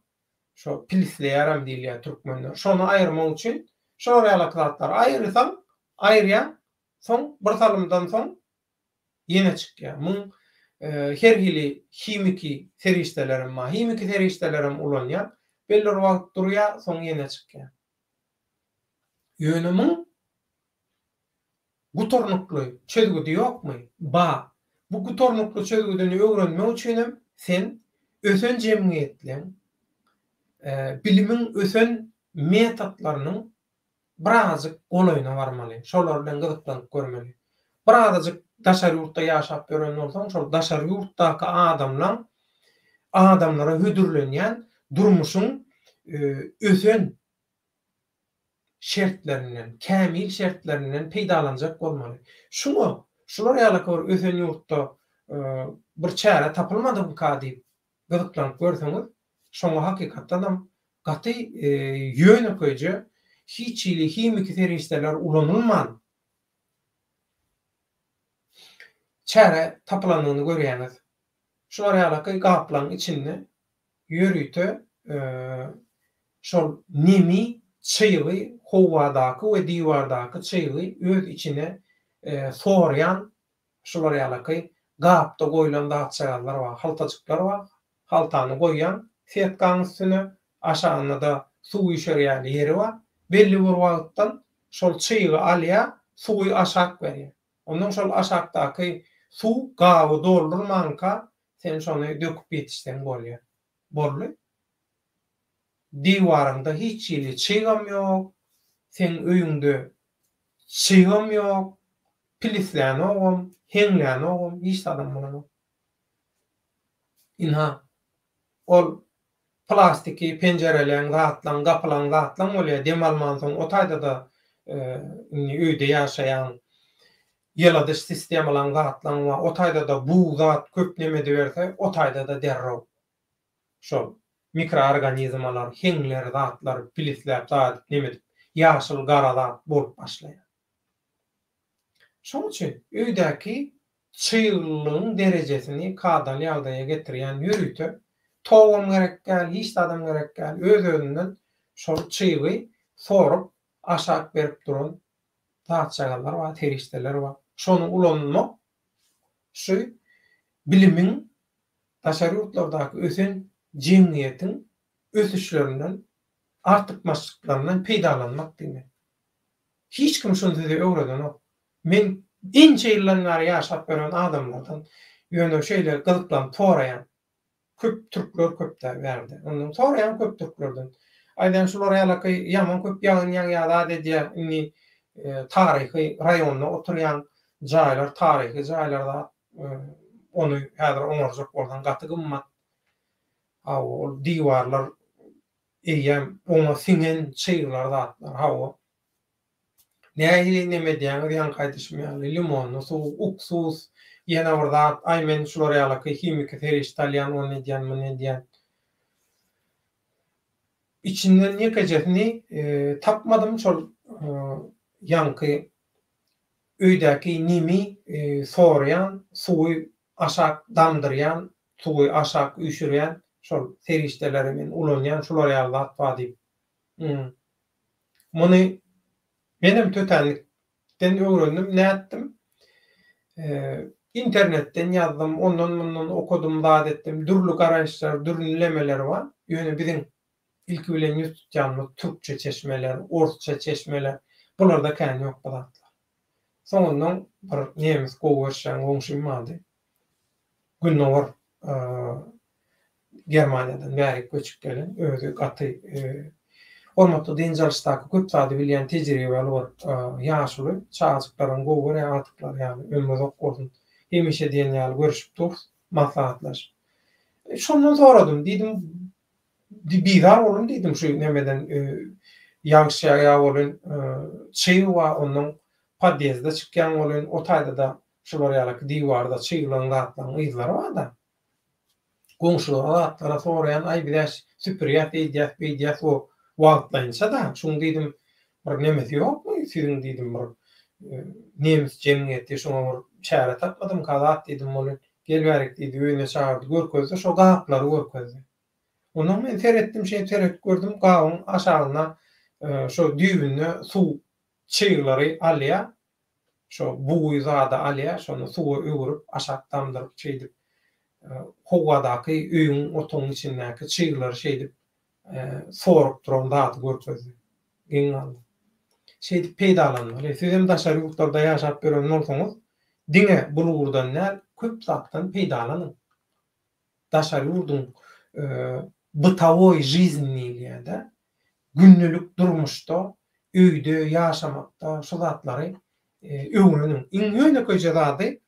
Şo pilisleýärem diýilýär türkmenler. Şony aýyrmak üçin şolar ýalaky zatlary aýyrsaň, aýyrýaň, soň bir salymdan soň ýene çykýar. Muň her hili himiki serişdelerem bar. Himiki serişdelerem ulanýar. Belli bir wagt durýar, soň ýene çykýar. Ýöne muň gutarnykly çözgüdi ýokmy? Bar. Bu gutarnykly çözgüdini öwrenmek üçinem sen ösen jemgyýetleň, bilimiň ösen metodlarynyň birazajyk golaýyna barmaly, şolar bilen gyzyklanyp görmeli. Birazajyk daşary ýurtda ýaşap ýören bolsaň, şol daşary ýurtdaky adamlaň adamlara hödürlenýän durmuşyň ösen şertlerinden, kämil şertlerinden peýdalanjak bolmaly. Şuňa, şular ýalyky bir ösen ýurtda bir çäre tapylmadymyka diýip gyzyklanyp görseňiz, şoňa hakykatdanam gaty ýönekeýje, hiç hili himiki serişdeler ulanylman çäre tapylandygyny görýäňiz. Şular ýalaky gaplaryň içinde ýörite şol nemi, çygy, howadaky we diwardaky çygy öz içine sorýan şular ýalaky gapda goýlan zatjagazlar bar, haltajyklar bar. Haltany goýýaň setkaň üstüne, aşagynda-da suw üýşer ýaly ýeri bar. Belli bir wagtdan şol çygy alýar, suwy aşak berýär. Onnoň şol aşakdaky suw gaby doldurmanka sen şony döküp ýetişseň bolýar. Boldy. Diwaryňda hiç hili çygam ýok, seň öýüňde çygam ýok, pilislänogam, heňlänogam, hiç zadam bolanok. Ynha, ol plastiki penjereleň, zatlaň, gapylaň, zatlaň bolýar, dem almansoň o taýda-da indi öýde ýaşaýaň, ýyladyş sistemalaň, zatlaň bar, o taýda-da bug zat köp neme ediberse, o taýda-da derrew şol mikroorganizmalar, heňler, zatlar pilisläp, zat edip, neme edip, ýaşyl, gara zat bolup başlaýar. Şonuň üçin öýdäki çyglylygyň derejesini kadaly ýagdaýa getirýän ýörite togam gerek däl, hiç zadam gerek däl, öz-özünden şol çygy sorup aşak berip duran zatjagazlar bar, serişdeler bar. Şony ulanmak şu bilimiň daşary ýurtlardaky ösen jemgyýetiň ösüşlerinden, artykmaçlyklaryndan peýdalanmak diýmek. Hiç kim şuny size öwredenok. Men ençe ýyldan bäri ýaşap ýören adamlardan ýöne şeýle gyzyklanyp soraýan. Köp türkler köp-dä bärde. Ondan soraýan köp türklerden. Aýdýan şular ýalaky ýaman köp ýagyn ýagýar zat edýär. Indi taryhy raýonda oturýan jaýlar taryhy jaýlar zat. Ony häzir oňarjak bolsaň gaty gymmat. Hawa ol diwarlar eýýäm oňa siňen çyglar zatlar. Hawa. Nähili neme edýäňiz ýaňky aýdyşym ýaly limonly suw, uksus, ýene bir zat, aý men şular ýalaky himiki serişde alýan, ony edýän, muny edýän. Içinden ýekejesini tapmadym şol ýaňky öýdäki nemi sorýan, suwy aşak damdyrýan, suwy aşak üýşürýän şol serişdeleri men ulanýan şular ýaly zat bar diýip. Muny menem tötänlikden öwrendim. Nätdim? Internetden ýazdym, ondan-mundan okadym, zat etdim. Dürli garaýyşlar, dürli lemeler bar. Ýöne biziň ilki bilen ýüz tutýanymyz türkçe çeşmeler, orsça çeşmeler. Bularda kän ýok bu zatlar. Soňundan bir nemes gowy görüşýän goňşym bardy. Gündogar Germaniýadan bärik göçüp gelen, özi gaty hormatly dynç alyşdaky köp zady bilýän tejribeli bir ýaşuly, çagajyklaram gowy görýär agtyklary ýaly, ömri uzak bolsun, hemişe diýen ýaly görüşip durus, maslahatlaşyp. Şondan soradym, diýdim, bizar boldum diýdim şu nemeden ýagyş ýagýar welin çyg bar, ondan podýezde çykýaň welin o taýda-da şular ýalyky diwarda çyglaň zatlaryň yzlary bar-da. Goňşulara zatlara soraýan, aý biz-ä süpürýäs, eýdýäs, beýdýäs, o wagtlaýynça-da, şuň diýdim, bir nemesi ýokmy? Waý, siziň diýdim bir nemis jemgyýeti şoňa bir çäre tapmadymyka zat diýdim ol gel bärik diýdi öýüne çagyrdy görkezdi şo gaplary görkezdi. Ondan men seretdim şeýdip seredip gördüm gabyň aşagynda şo düýbünde suw çyglary alýar şo bugy zady alýar şony suwa öwürip aşak damdyryp şeýdip howadaky öýüň otagyň içindäki çyglary şeýdip sorup duran zady görkezdi. Geň galdym. Şeýdip peýdalanmaly. Sizem daşary ýurtlarda ýaşap ýören bolsaňyz, diňe bulgurdan däl, köp zatdan peýdalanyň. Daşary ýurduň bytawoý жизнь diýilýär-de, gündelik durmuşda, öýde ýaşamakda şu zatlary öwreniň. Iň ýönekeýje zady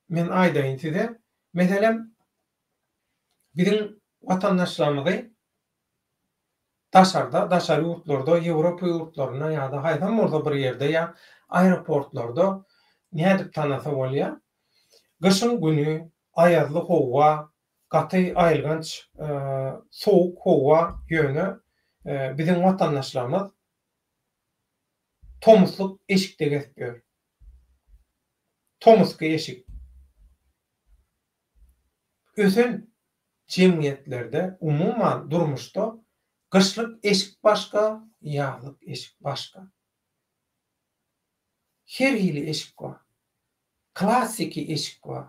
men aýdaýyn size. Meselem, biziň watandaşlarymyzy daşarda, daşary ýurtlarda, Ýewropa ýurtlarynda ýa-da haýsam bolsa bir ýerde ýa aeroportlarda nädip tanasa bolýar? Gyşyň güni aýazly howa, gaty aýylganç sowuk howa, ýöne biziň watandaşlarymyz tomuslyk eşikde gezip ýör. Tomusky eşik. Ösen jemgyýetlerde, umuman durmuşda gyşlyk eşik başga, ýazlyk eşik başga. Her hili eşik bar. Klassiki eşik bar.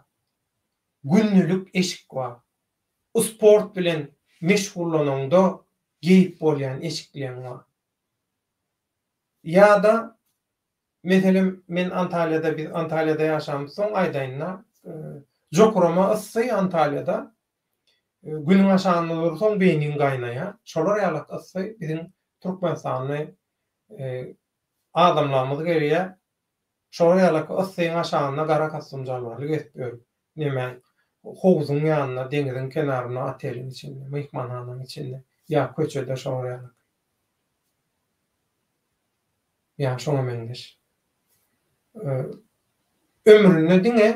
Gündelik eşik bar. Sport bilen meşgullanaňda geýip bolýan eşikleň bar. Ýa-da Meselem, men Antalýada, biz Antalýada ýaşamyzsoň aýdaýyn-da, jokurama yssy Antalýada. Günüň aşagynda dursaň beýniň gaýnaýar. Şolar ýalak yssy biziň türkmenistanly adamlarymyz gelýär. Şolar ýalak yssyň aşagynda gara kostýum jalbarly gezip ýör. Nemäň, howzuň ýanynda, deňiziň kenarynda, oteliň içinde, myhmanhanaň içinde ýa köçede şolar ýalak. Ýa şoňa meňzeş. Ömründe diňe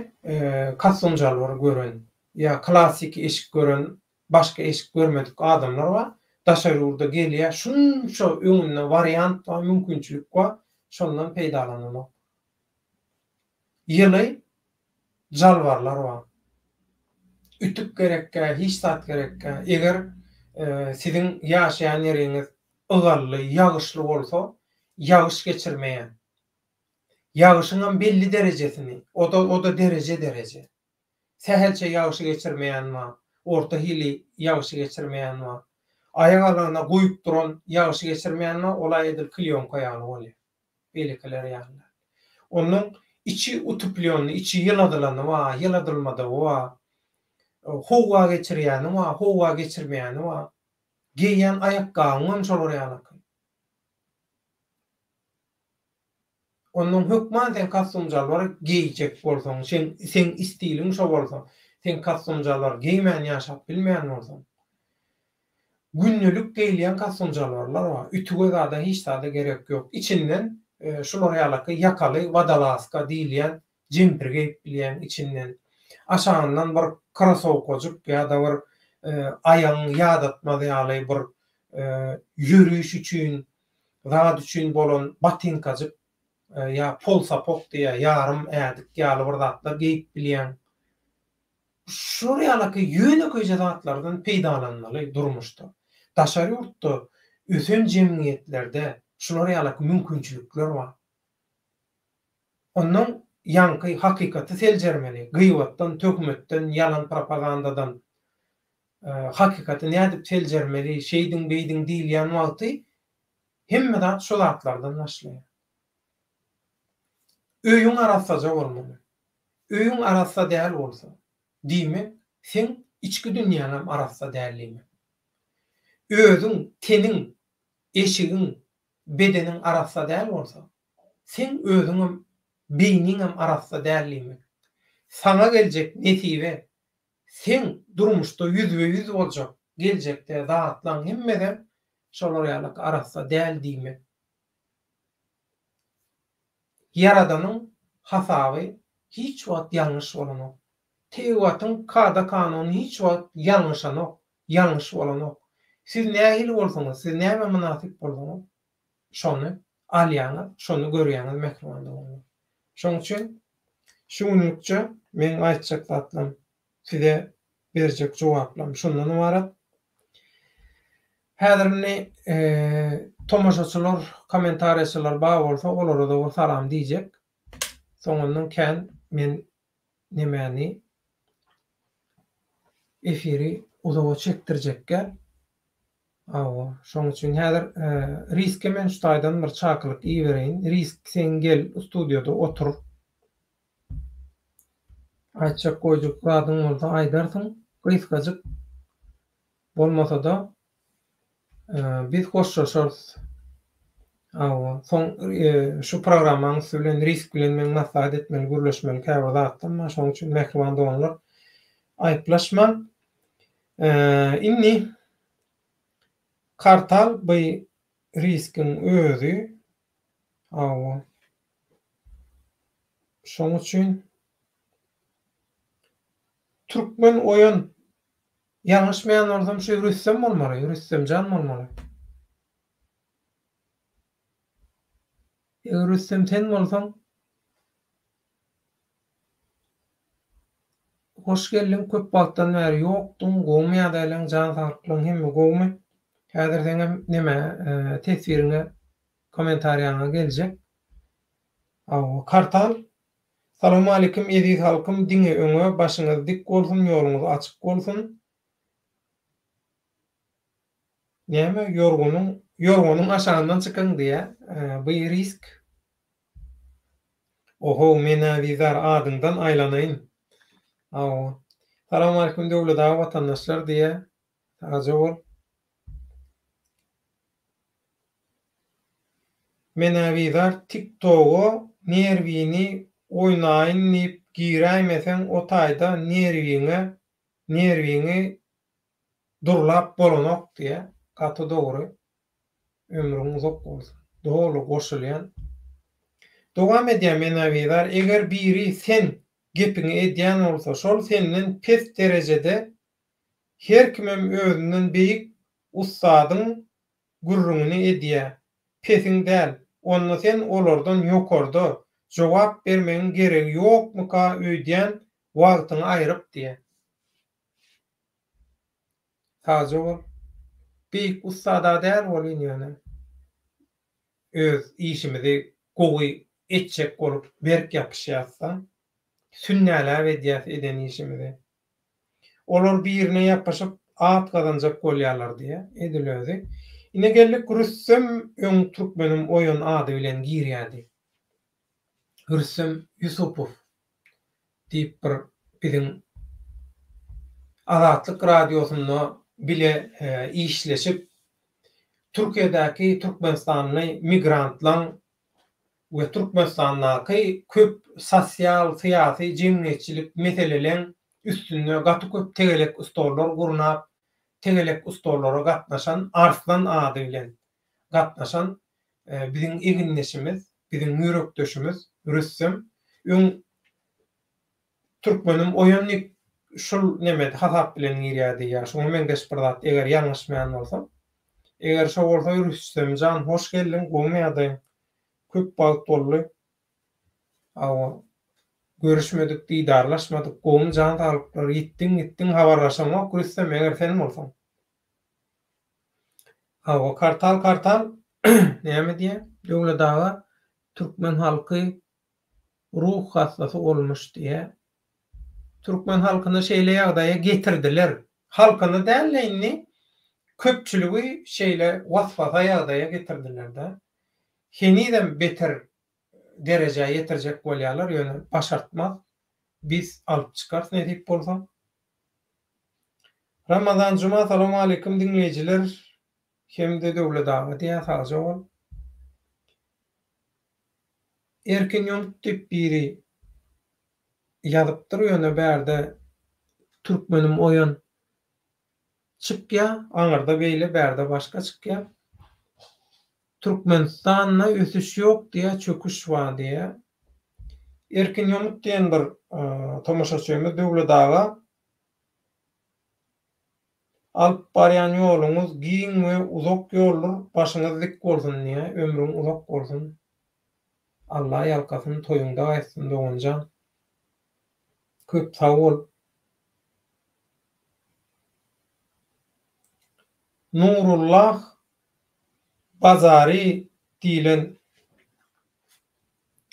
kostum-jalbar gören ýa klassiki eşik gören, başga eşik görmedik adamlar bar. Daşary ýurda gelýär, şunça öňünde wariant bar, mümkinçilik bar, şondan peýdalananok. Ýyly jalbarlar bar. Ütük gerekkä, hiç zat gerekkä. Eger siziň ýaşaýan ýeriňiz ygally, ýagyşly bolsa, ýagyş geçirmeýän. Ýagyşyňam belli derejesini, o-da, o-da dereje-dereje. Sähelçe ýagşy geçirmeýän bar, orta hili ýagşy geçirmeýän bar. Aýak alanda guýup duran ýagşy geçirmeýän bar, ol-a edil klýonka ýaly bolýar. Beýlekiler ýaly däl. Onuň içi utuplýonny, içi ýyladylany bar, ýyladylmadygy bar. Howa geçirýäni bar, howa geçirmeýäni bar. Geýýän aýakgabyňam şolar ýalyky. Onnoň hökman sen kostum-jalbar geýjek bolsaň, sen seň stiliň şo bolsa, sen kostum-jalbar geýmän ýaşap bilmeýän bolsaň, gündelik geýilýän kostum-jalbarlar bar, ütüge zada hiç zada gerek ýok. Içinden şular ýalaky ýakaly wodolazka diýilýän jempir geýip bilýäň içinden. Aşagyndan bir krosowkajyk ýa-da bir aýagyňy ýadatmaz ýaly bir ýöriş üçin, zat üçin bolan botinkajyk ýa polsapok diýýär, ýarym ädik ýaly bir zatlar geýip bilýäň. Şular ýalaky ýönekeýje zatlardan peýdalanmaly durmuşda. Daşary ýurtda ösen jemgyýetlerde şular ýalaky mümkinçilikler bar. Onnoň ýaňky hakykaty seljermeli, gyýbatdan, töhmetden, ýalan propagandadan hakykaty nädip seljermeli, şeýdiň, beýdiň diýilýän wagty hemme zat şu zatlardan başlaýar. Öýüň arassaja bolmaly. Öýüň arassa däl bolsa, diýmek, seň içki dünýäňem arassa däl diýmek. Özüň, teniň, eşigiň, bedeniň arassa däl bolsa, seň özüňem, beýniňem arassa däl diýmek. Saňa geljek nesibe, seň durmuşda ýüzbe-ýüz boljak geljekde zatlaň hemmesem şolar ýalyk arassa däl diýmek. Ýaradanyň hasaby hiç wagt ýalňyş bolanok. Tebigatyň kada-kanuny hiç wagt ýalňyşanok, ýalňyş bolanok. Siz nähili bolsaňyz, siz nämä mynasyp bolsaňyz, şony. alýaňyz, şony görýäňiz mähriban doganlar. Şoň üçin şu günlükçe meň aýtjak zatlarym size berjek jogaplarym şundan ybarat. Häzir indi tomaşaçylar, kommentariýaçylar bar bolsa olara-da bir salam diýjek. Soňundan kän men nemäni efiri uzaga çekdirjekgä. Hawa, şoň üçin häzir Riske men şu taýdan bir çakylyk ibereýin. Risk sen gel studiýada otur. Aýtjak goýjak zadyň bolsa aýdarsyň. Gysgajyk bolmasa-da biz hoşlaşarys. Hawa, soň şu programmaň üsti bilen Risk bilen meň maslahat etmeli, gürleşmeli käbir zatlarym bar. Şoň üçin mähriban doganlar aýyplaşmaň. Indi Kartal bu riskiň özi. Hawa. Şoň üçin Türkmen oýun ýalňyşmaýan bolsam şu Rüstem bolmaly, Rüstemjan bolmaly. Eger Rüstem sen bolsaň Hoş geldiň köp wagtdan bäri ýokduň gowmy ýagdaýlaň jan saglyklaň hemme gowmy häzir seňem neme teswiriňe komentarýaňa geljek Hawa Kartal Salowmalikim eziz halkym diňe öňe başyňyz dik bolsun ýoluňyz açyk bolsun näme ýorgunyň ýorganyň aşagyndan çykyň diýä by risk Ohow menä Didar adyňdan aýlanaýyn. Hawa. Salamaleýkum Döwlet aga watandaşlar diýýä. Sagja bol. Menä Bizar tik toga nerwini oýnaýyn diýip giräýmeseň o taýda nerwiňe nerwiňi durlap bolanok diýýä. Gaty dogry. Ömrüň uzak bolsun. Doly goşulýan. Dowam edýän Menabizar eger biri sen gepiňi edýän bolsa şol senden pes derejede her kimem özünden beýik ussadyň gürrüňini edýä pesiň däl onda sen olardan ýokarda jogap bermegiň geregi ýokmyka öýdýän wagtyňy aýryp diýä. Sagja bol. Beýik ussada däl welin ýöne öz işimizi gowy etjek bolup berk ýapyşýasda. Sünnäläp edýäs eden işimizi. Olar birine ýapyşyp at gazanjak bolýarlar diýýä edil özi. Ine geldik Rüstem öň Türkmenim oýun ady bilen girýädi. Rüstem Ýusupow. Diýip bir biziň Azatlyk Radiosynda bile işleşip, Türkiýedäki türkmenistanly migrantlaň we Türkmenistandaky köp sosial, syýasy, jemgyýetçilik meseleleň üstünde gaty köp tegelek stollar gurnap, tegelek stollara gatnaşan Arslan ady bilen gatnaşan biziň egindeşimiz, biziň ýürekdeşimiz Rüstem öň Türkmenim oýan diýip şul neme hasap bilen girýärdi ýa şuňa meňzeş bir zat eger ýalňyşmaýan bolsam. Eger şo bolsa Rüstemjan hoş geldiň gowmy ýagdaýyň köp wagt boldy hawa görüşmedik didarlaşmadyk gowmy jan saglyklar ýitdiň gitdiň habarlaşaňok Rüstem eger sen bolsaň. Hawa Kartal Kartal näme diýýä Döwlet aga türkmen halky ruh hassasy bolmuş diýýä. Türkmen halkyny şeýle ýagdaýa getirdiler. Halkyny däl-de indi köpçüligi şeýle was-wasa ýagdaýa getirdiler-de. Henizem beter derejä ýetirjek bolýarlar ýöne başartmaz. Biz alyp çykarys nesip bolsa. Ramazan Juma Salowmaleýkim diňleýjiler hem-de Döwlet aga diýýär sagja bol. Erkin Ýomut diýip biri ýazypdyr ýöne bärde Türkmenim oýan çykýa aňyrda beýle bärde başga çykýa. Türkmenistanda ösüş ýok diýýär çöküş bar diýýär. Erkin Ýomut diýen bir tomaşaçymyz Döwlet aga. Alyp barýan ýoluňyz giň we uzak ýoldur, başyňyz dik bolsun diýýä, ömrüň uzak bolsun. Alla ýalkasyn, toýuňda gaýtsyn doganjan. Köp sag bol. Nurullah Bazary diýlen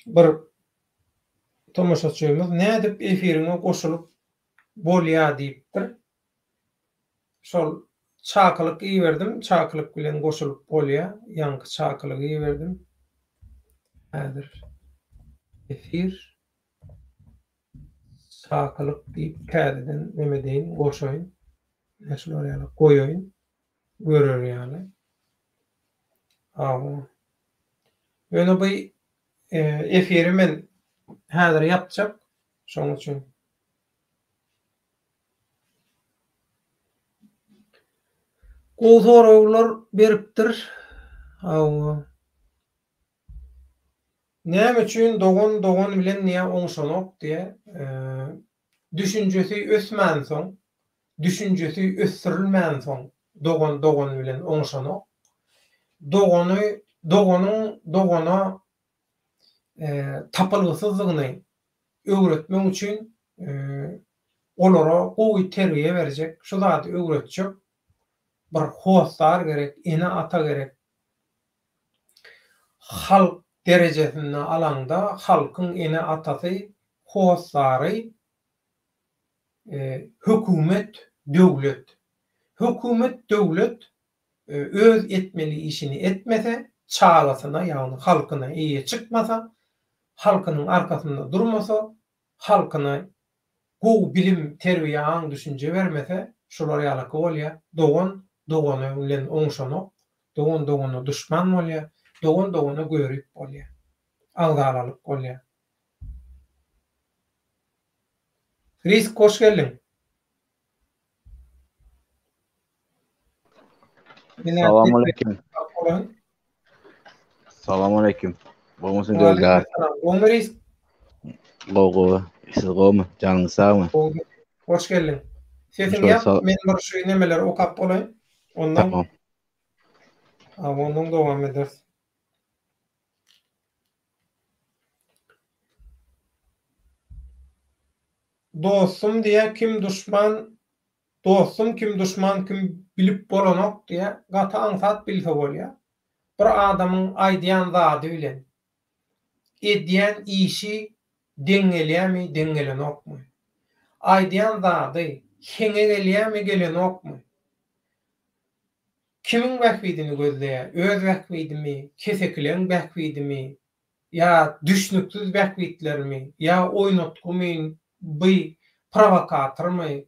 bir tomaşaçymyz nädip efiriňe goşulyp bolýa diýipdir. Şol çakylyk iberdim, çakylyk bilen goşulyp bolýa. Ýaňky çakylygy iberdim. Häzir efir çakylyk diýip täzeden neme edeýin, goşaýyn. Ine şular ýaly goýaýyn. Görer ýaly. Hawa. Ýöne bu efiri men häzir ýapjak. Şonuň üçin. Gowy soraglar beripdir. Hawa. Näme üçin dogan dogan bilen niýe oňşanok diýe. Düşünjesi ösmänsoň, düşünjesi ösdürilmänsoň dogan dogan bilen oňşanok. Dogany doganyň dogana tapylgysyzdygyny öwretmek üçin olara gowy terbiýe berjek, şu zady öwretjek bir hossar gerek, ene-ata gerek. Halk derejesinde alaňda halkyň ene-atasy, hossary hökümet, döwlet. Hökümet, döwlet öz etmeli işini etmese, çagasyna, ýagny halkyna eýe çykmasa, halkynyň arkasynda durmasa, halkyna gowy bilim, terbiýe, aň-düşünje bermese, şular ýalaky bolýar, dogan dogany bilen oňşanok, dogan dogana duşman bolýar, dogan dogana görip bolýar, agzalalyk bolýar. Risk hoş geldiň. Salam aleyküm. Salam aleyküm. Gowmysyň Döwlet? Gowmy reis? Gowy gowy. Siz gowmy? Janyňyz sagmy? Gowy. Hoş geldiň. Sesiňi ýap, men bir şu nemeleri okap bolaýyn. Ondan Tamam. Ondan dowam ederis. Dostum diýä kim duşman dostum kim duşman kim bilip bolanok diýä gaty aňsat bilse bolýa. Bir adamyň aýdýan zady bilen edýän işi deň gelýämi deň gelenokmy? Aýdýan zady heňe gelýämi gelenokmy? Kimiň bähbidini gözleýä öz bähbidimi kesekileň bähbidimi ýa düşnüksiz bähbitlermi, ýa oýnatgymy, by prowokatormy,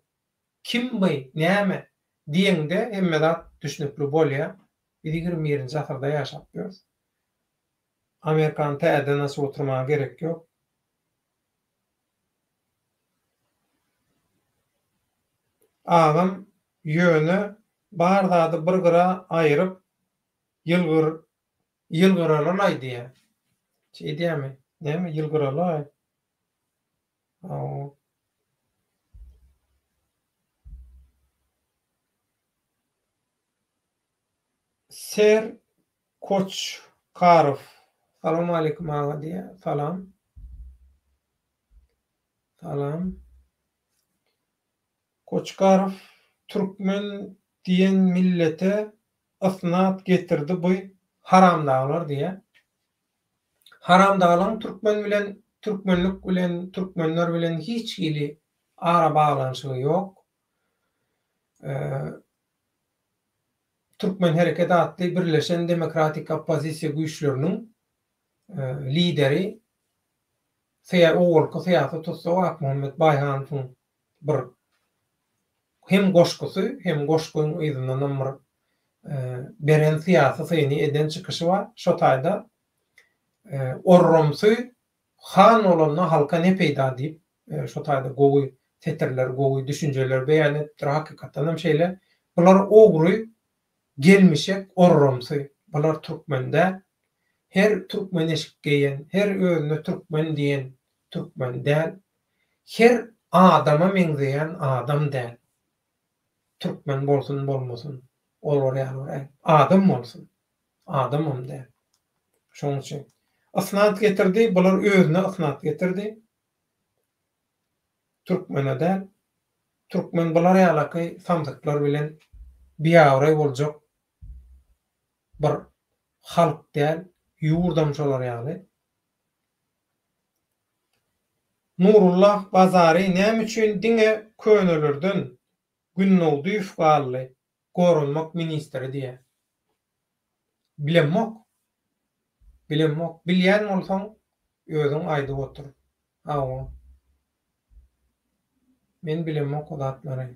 kim by, näme diýeňde hemme zat düşnükli bolýar. Biz ýigrimi birinji asyrda ýaşap ýörüs. Amerikany täzeden açyp oturmaga gerek ýok. Agam ýöne bar zady bir gyra aýyryp ýylgyr Ýylgyralaý diýýär. Şeýdýärmi? Näme ýylgyralaý? Hawa. Ser Koçkarow. Salowmaleýkim aga diýýär. Salam. Salam. Koçkarow türkmen diýen millete ysnat getirdi bu haramdaglar diýýär. Haramdaglaryň türkmen bilen, türkmenlik bilen, türkmenler bilen hiç hili arabaglanyşygy ýok. Türkmen hereket atly birleşen demokratik oppozisiýa güýçleriniň lideri owalky syýasy tussag Akmuhammet Baýhanowyň bir hem goşgusy, hem goşgyň yzyndanam bir beren syýasy syny eden çykyşy bar. Şo taýda Orramsy han bolanda halka ne peýda diýip, şo taýda gowy setirler, gowy düşünjeler beýan edipdir. Hakykatdanam şeýle. Bular ogry, gelmişek, orramsy. Bular türkmen däl. Her türkmen eşik geýen, her özüne türkmen diýen türkmen däl. Her adama meňzeýän adam däl. Türkmen bolsun bolmasyn olar ýaly bir adam bolsun. Adamam däl. Şonuň üçin ysnat getirdi, bular özüne ysnat getirdi. Türkmene däl. Türkmen bular ýalaky samsyklar bilen biabraý boljak bir halk däl, ýurdam şolar ýaly. Nurullah Bazary näme üçin diňe könelerden Gündogdyýew galdy goranmak ministri diýýär. Bilemok. Bilemok. Bilýän bolsaň özüň aýdyp otur. Hawa. Men bilemok o zatlary.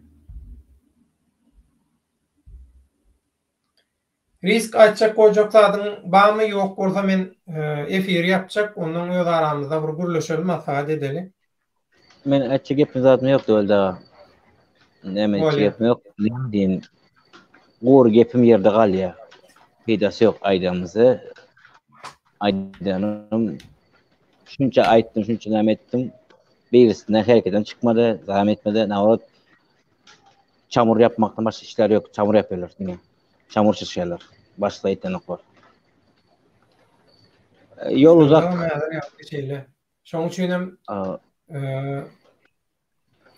Risk aýtjak goýjak zadyň barmy ýok bolsa men efiri ýapjak ondan öz aramyzda bir gürleşeli maslahat edeli. Men aýtjak gepim zadym ýok Döwlet aga. Näme aýtjak gepim ýok. Näme diýin. Gury gepim ýerde galýar. Peýdasy ýok aýdamyzy. Aýdanym şunça aýtdym, şunça näme etdim. Birisinden hereketem çykmady, zam etmedi. Naobrot çamur ýapmakdan başga işleri ýok. Çamur ýapýarlar diňe. Çamur çyşýarlar. Başga etdenoklar. Ýol uzak. Şeýle. Şonuň üçin hem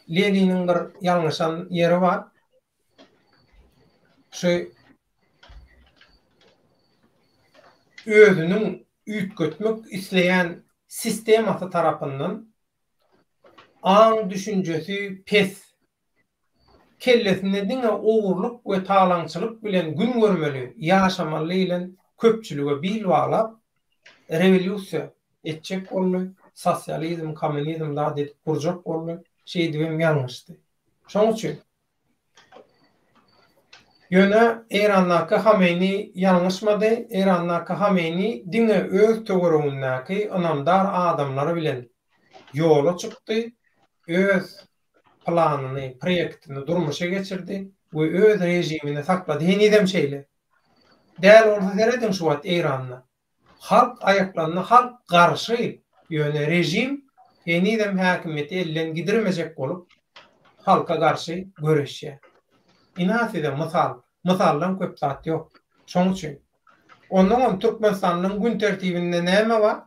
Leniniň bir ýalňyşan ýeri bar. Şu özüniň üýtgetmek isleýän sistemasy tarapyndan aň düşünjesi pes Kellesinde diňe ogurlyk we talaňçylyk bilen gün görmeli, ýaşamaly diýlen köpçülige bil baglap, rewolýusiýa etjek boldy, sosializm, kommunizm zat edip gurjak boldy, şeýdibem ýalňyşdy. Şoň üçin. Ýöne Eýrandaky Hameýni ýalňyşmady, Eýrandaky Hameýni diňe öz töweregindäki ynamdar adamlary bilen ýola çykdy, öz planyny, proýektini durmuşa geçirdi we öz režimini saklady. Henizem şeýle. Däl bolsa serediň şu wagt Eýranda. Halk aýaklandy, halk garşy, ýöne režim henizem häkimiýeti elden gidirmejek bolup halka garşy göreşýär. Ynha size mysal. Mysaldan köp zat ýok. Şoň üçin. Onnoňam Türkmenistanyň gün tertibinde näme bar?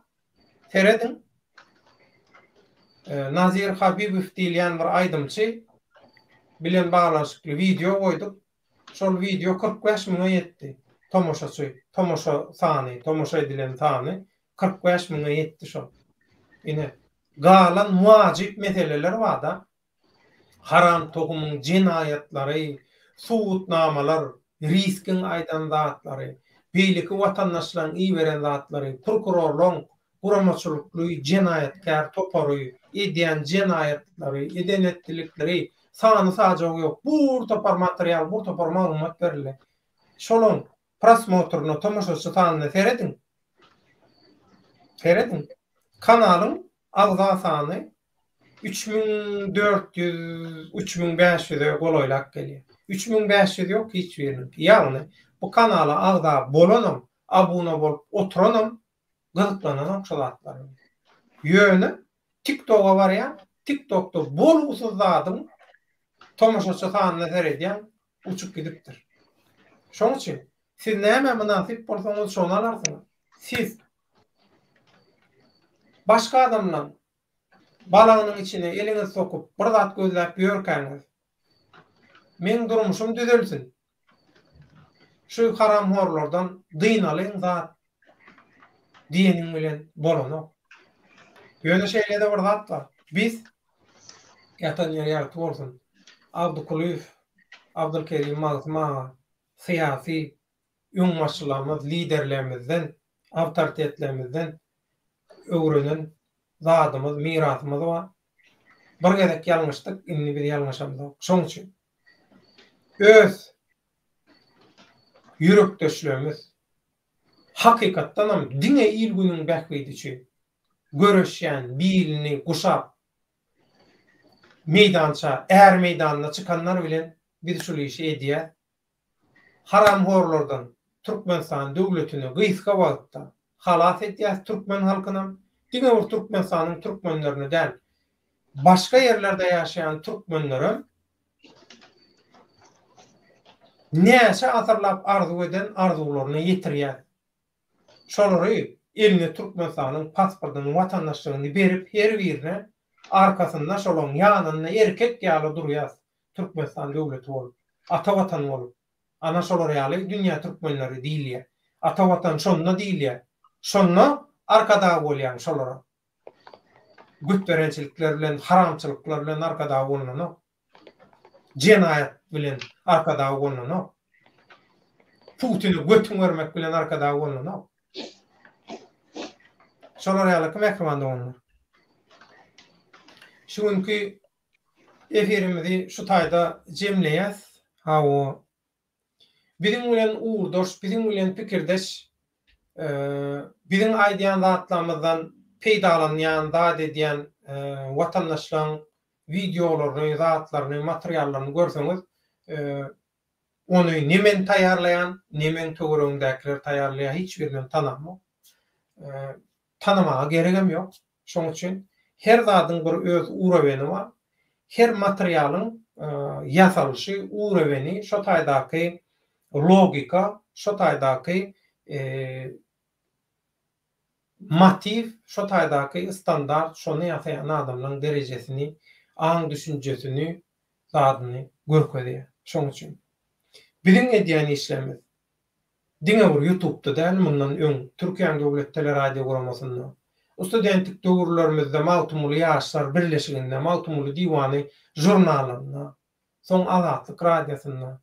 Serediň. Nazir Habibow diýilýän bir aýdymçy bilen baglanyşykly wideo goýduk. Şol wideo 45 müňe ýetdi. Tomaşaçy, tomaşa sany, tomaşa edilen sany 45 müňe ýetdi şol. Ine, galan wajyp meseleler bar-da. Haram tohumyň jenaýatlary, subutnamalar, riskiň aýdan zatlary, beýleki watandaşlaryň iberen zatlary, prokurorlaryň guramaçylykly jenaýatkär topary edýän jenaýatlary, eden-etdilikleri, sany-sajagy ýok. Bir topar material, bir topar maglumat berildi. Şolaň prosmotryna, tomaşaçy sanyna serediň. Serediň. Kanalyň agza sany 3400, 3500-e golaýlap gelýär. 3500 ýok hiç biriniňki. Ýagny bu kanala agza bolanam, abuna bolup oturanam gyzyklananok şu zatlar bilen. Ýöne TikToka barýaň, TikTokda bolgusyz zadyň tomaşaçy sanyna seredýäň, uçup gidipdir. Şoň üçin siz nämä mynasyp bolsaňyz şony alarsyňyz. Siz başga adamlaň balagynyň içine eliňizi sokup bir zat gözläp ýörkäňiz, meň durmuşym düzelsin, şu haramhorlardan dynalyň zat diýeniň bilen bolanok. Ýöne şeýle-de bir zat bar. Biz, ýatan ýeri ýagty bolsun, Abdy Kulyýew, Abdylkerim Magtym aga, syýasy öňbaşçylarymyz, liderlerimizden, awtoritetlerimizden öwrenen zadymyz, mirasymyz bar. Bir gezek ýalňyşdyk, indi biz ýalňyşamzok. Şoň üçin öz ýürekdeşlerimiz hakykatdanam diňe il-günüň bähbidi üçin göreşýän, bilini guşap meýdança, är meýdanyna çykanlar bilen biz şul işi edýäs. Haramhorlardan Türkmenistan döwletini gysga wagtda halas edýäs türkmen halkynam, diňe bir Türkmenistanyň türkmenlerini däl, başga ýerlerde ýaşaýan türkmenlerem. Näçe asyrlap arzuw eden arzuwlaryna ýetirýäs. Şolary eline Türkmenistanyň pasportyny, watandaşlygyny berip her birine arkasynda şolaň ýanynda erkek ýaly durýas Türkmenistan döwleti bolup, ata watan bolup. Ana şolar ýaly dünýä türkmenleri diýilýär. Ata watan şonda diýilýär. Şonda arkadag bolýaň şolara. Götberençilikler bilen, haramçylyklar bilen arkadag bolnanok. Jenaýat bilen arkadag bolnanok. Putine götüň bermek bilen arkadag bolnanok. Şolar ýalyky mähriban doganlar. Şu günki efirimizi şu taýda jemleýäs. Hawa. Biziň bilen ugurdaş, biziň bilen pikirdeş, biziň aýdýan zatlarymyzdan peýdalanýan, zat edýän watandaşlaryň wideolaryny, zatlaryny, materiallaryny görseňiz, ony ne men taýýarlaýan, ne meň töweregimdäkiler taýýarlaýar, hiç birinem tanamok. Tanamaga geregem ýok. Şoň üçin her zadyň bir öz uroweni bar. Her materialyň ýasalyşy, uroweni şo taýdaky logika, şo taýdaky motiw, şo taýdaky standart, şony ýasaýan adamlaň derejesini, aň-düşünjesini, zadyny görkezýär. Şoň üçin biziň edýän işlerimiz Diňe bir ýutubda däl, mundan öň Türkiýäň döwlet teleradioguramasynda, studentlik döwürlerimizde Magtymguly ýaşlar birleşiginde, Magtymguly diwany žurnalynda, soň Azatlyk radiosynda,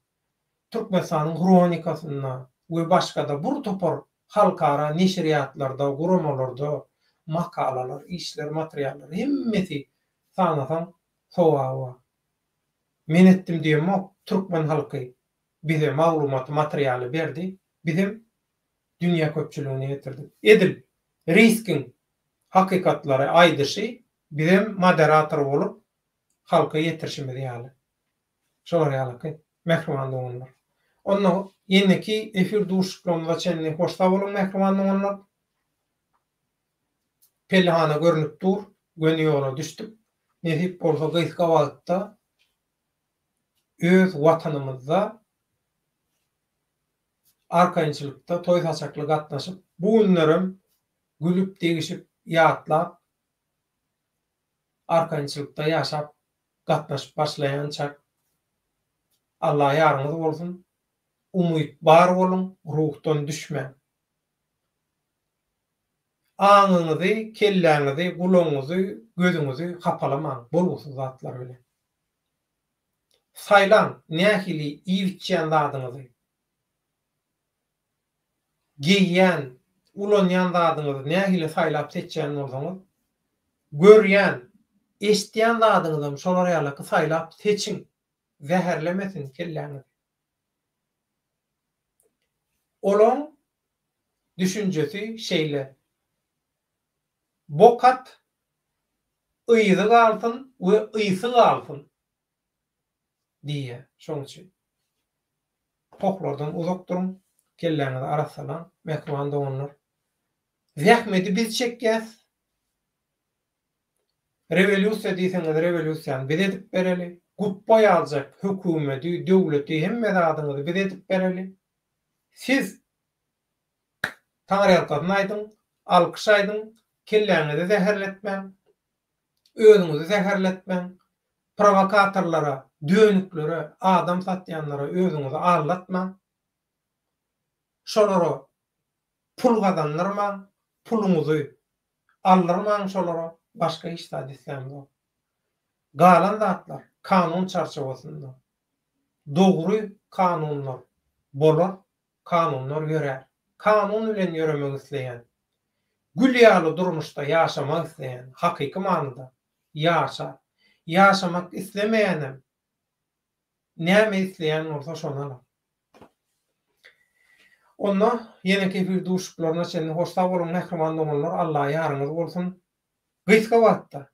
Türkmenistanyň hronikasynda we başga-da bir topar halkara neşirýatlarda, guramalarda makalalar, işler, materiallar hemmesi sanasaň sogaby bar. Men etdim diýemok, türkmen halky bize maglumaty, materialy berdi, bizem dünýä köpçüligine ýetirdik. Edil Riskiň hakykatlary aýdyşy, bizem moderator bolup halka ýetirişimiz ýaly. Şolar ýalyky, mähriban doganlar. Onda ýeneki efir duşuşyklarymyza çenli hoş sag boluň mähriban doganlar. Pellehana görnüp dur, göni ýola düşdük. Nesip bolsa gysga wagtda öz Watanymyzda arkaýynçylykda toý-saçakly gatnaşyp, bu günlerem gülüp-degişip ýatlap, arkaýynçylykda ýaşap gatnaşyp başlaýançak, Alla ýaryňyz bolsun, umyt bar boluň, ruhdan düşmäň. Aňyňyzy, kelläňizi, gulagyňyzy, gözüňizi hapalamaň bolgusyz zatlar bilen. Saýlaň, nähili iýip-içýän zadyňyzy. Geýýän, ulanýan zadyňyzy nähili saýlap-seçýän bolsaňyz, görýän, eşidýän zadyňyzam şolar ýalaky saýlap seçiň, zäherlemesin kelläňizi. Olaň düşünjesi şeýle. Bok at, yzy galsyn we ysy galsyn diýýär. Şoň üçin pohlardan uzak duruň, kelläňizi arassalaň, mähriban doganlar. Zähmeti biz çekýäs. Rewolýusiýa diýseňiz rewolýusiýany biz edip bereli. Gupba ýaljak hökümedi, döwleti, hemme zadyňyzy biz edip bereli. Siz Taňryýalkasyn aýdyň, alkyş aýdyň, kelläňizi zäherletmäň, özüňizi zäherletmäň, prowokatorlara, dönüklere, adam satýanlara özüňizi aldatmaň, şolara pul gazandyrmaň, puluňyzy aldyrmaň şolara, başga hiç zat islämzok. Galan zatlar kanun çarçuwasynda, dogry kanunlar bolar, Kanunlar ýörär. Kanun bilen ýöremek isleýän, gül ýaly durmuşda ýaşamak isleýän, hakyky manyda, ýaşar. Ýaşamak islemeýänem näme isleýän bolsa şony alar. Onda ýeneki efir duşuşyklaryna çenli hoş sag boluň mähriban doganlar Alla ýaryňyz bolsun. Gysga wagtda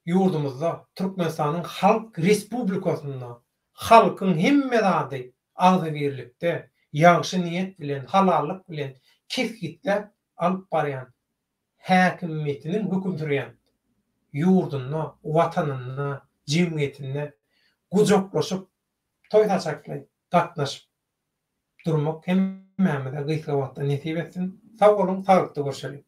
Ýurdumyzda, Türkmenistanyň Halk Respublikasynda halkyň hemme zady agzybirlikde, ýagşy niýet bilen, halallyk bilen kesgitläp alyp barýan häkimiýetiniň höküm sürýän ýurdunda, Watanynda, jemgyýetinde gujaklaşyp, toý saçakly. gatnaşyp durmak hemmämize gysga wagtda nesip etsin. Sag boluň, saglykda görşeliň.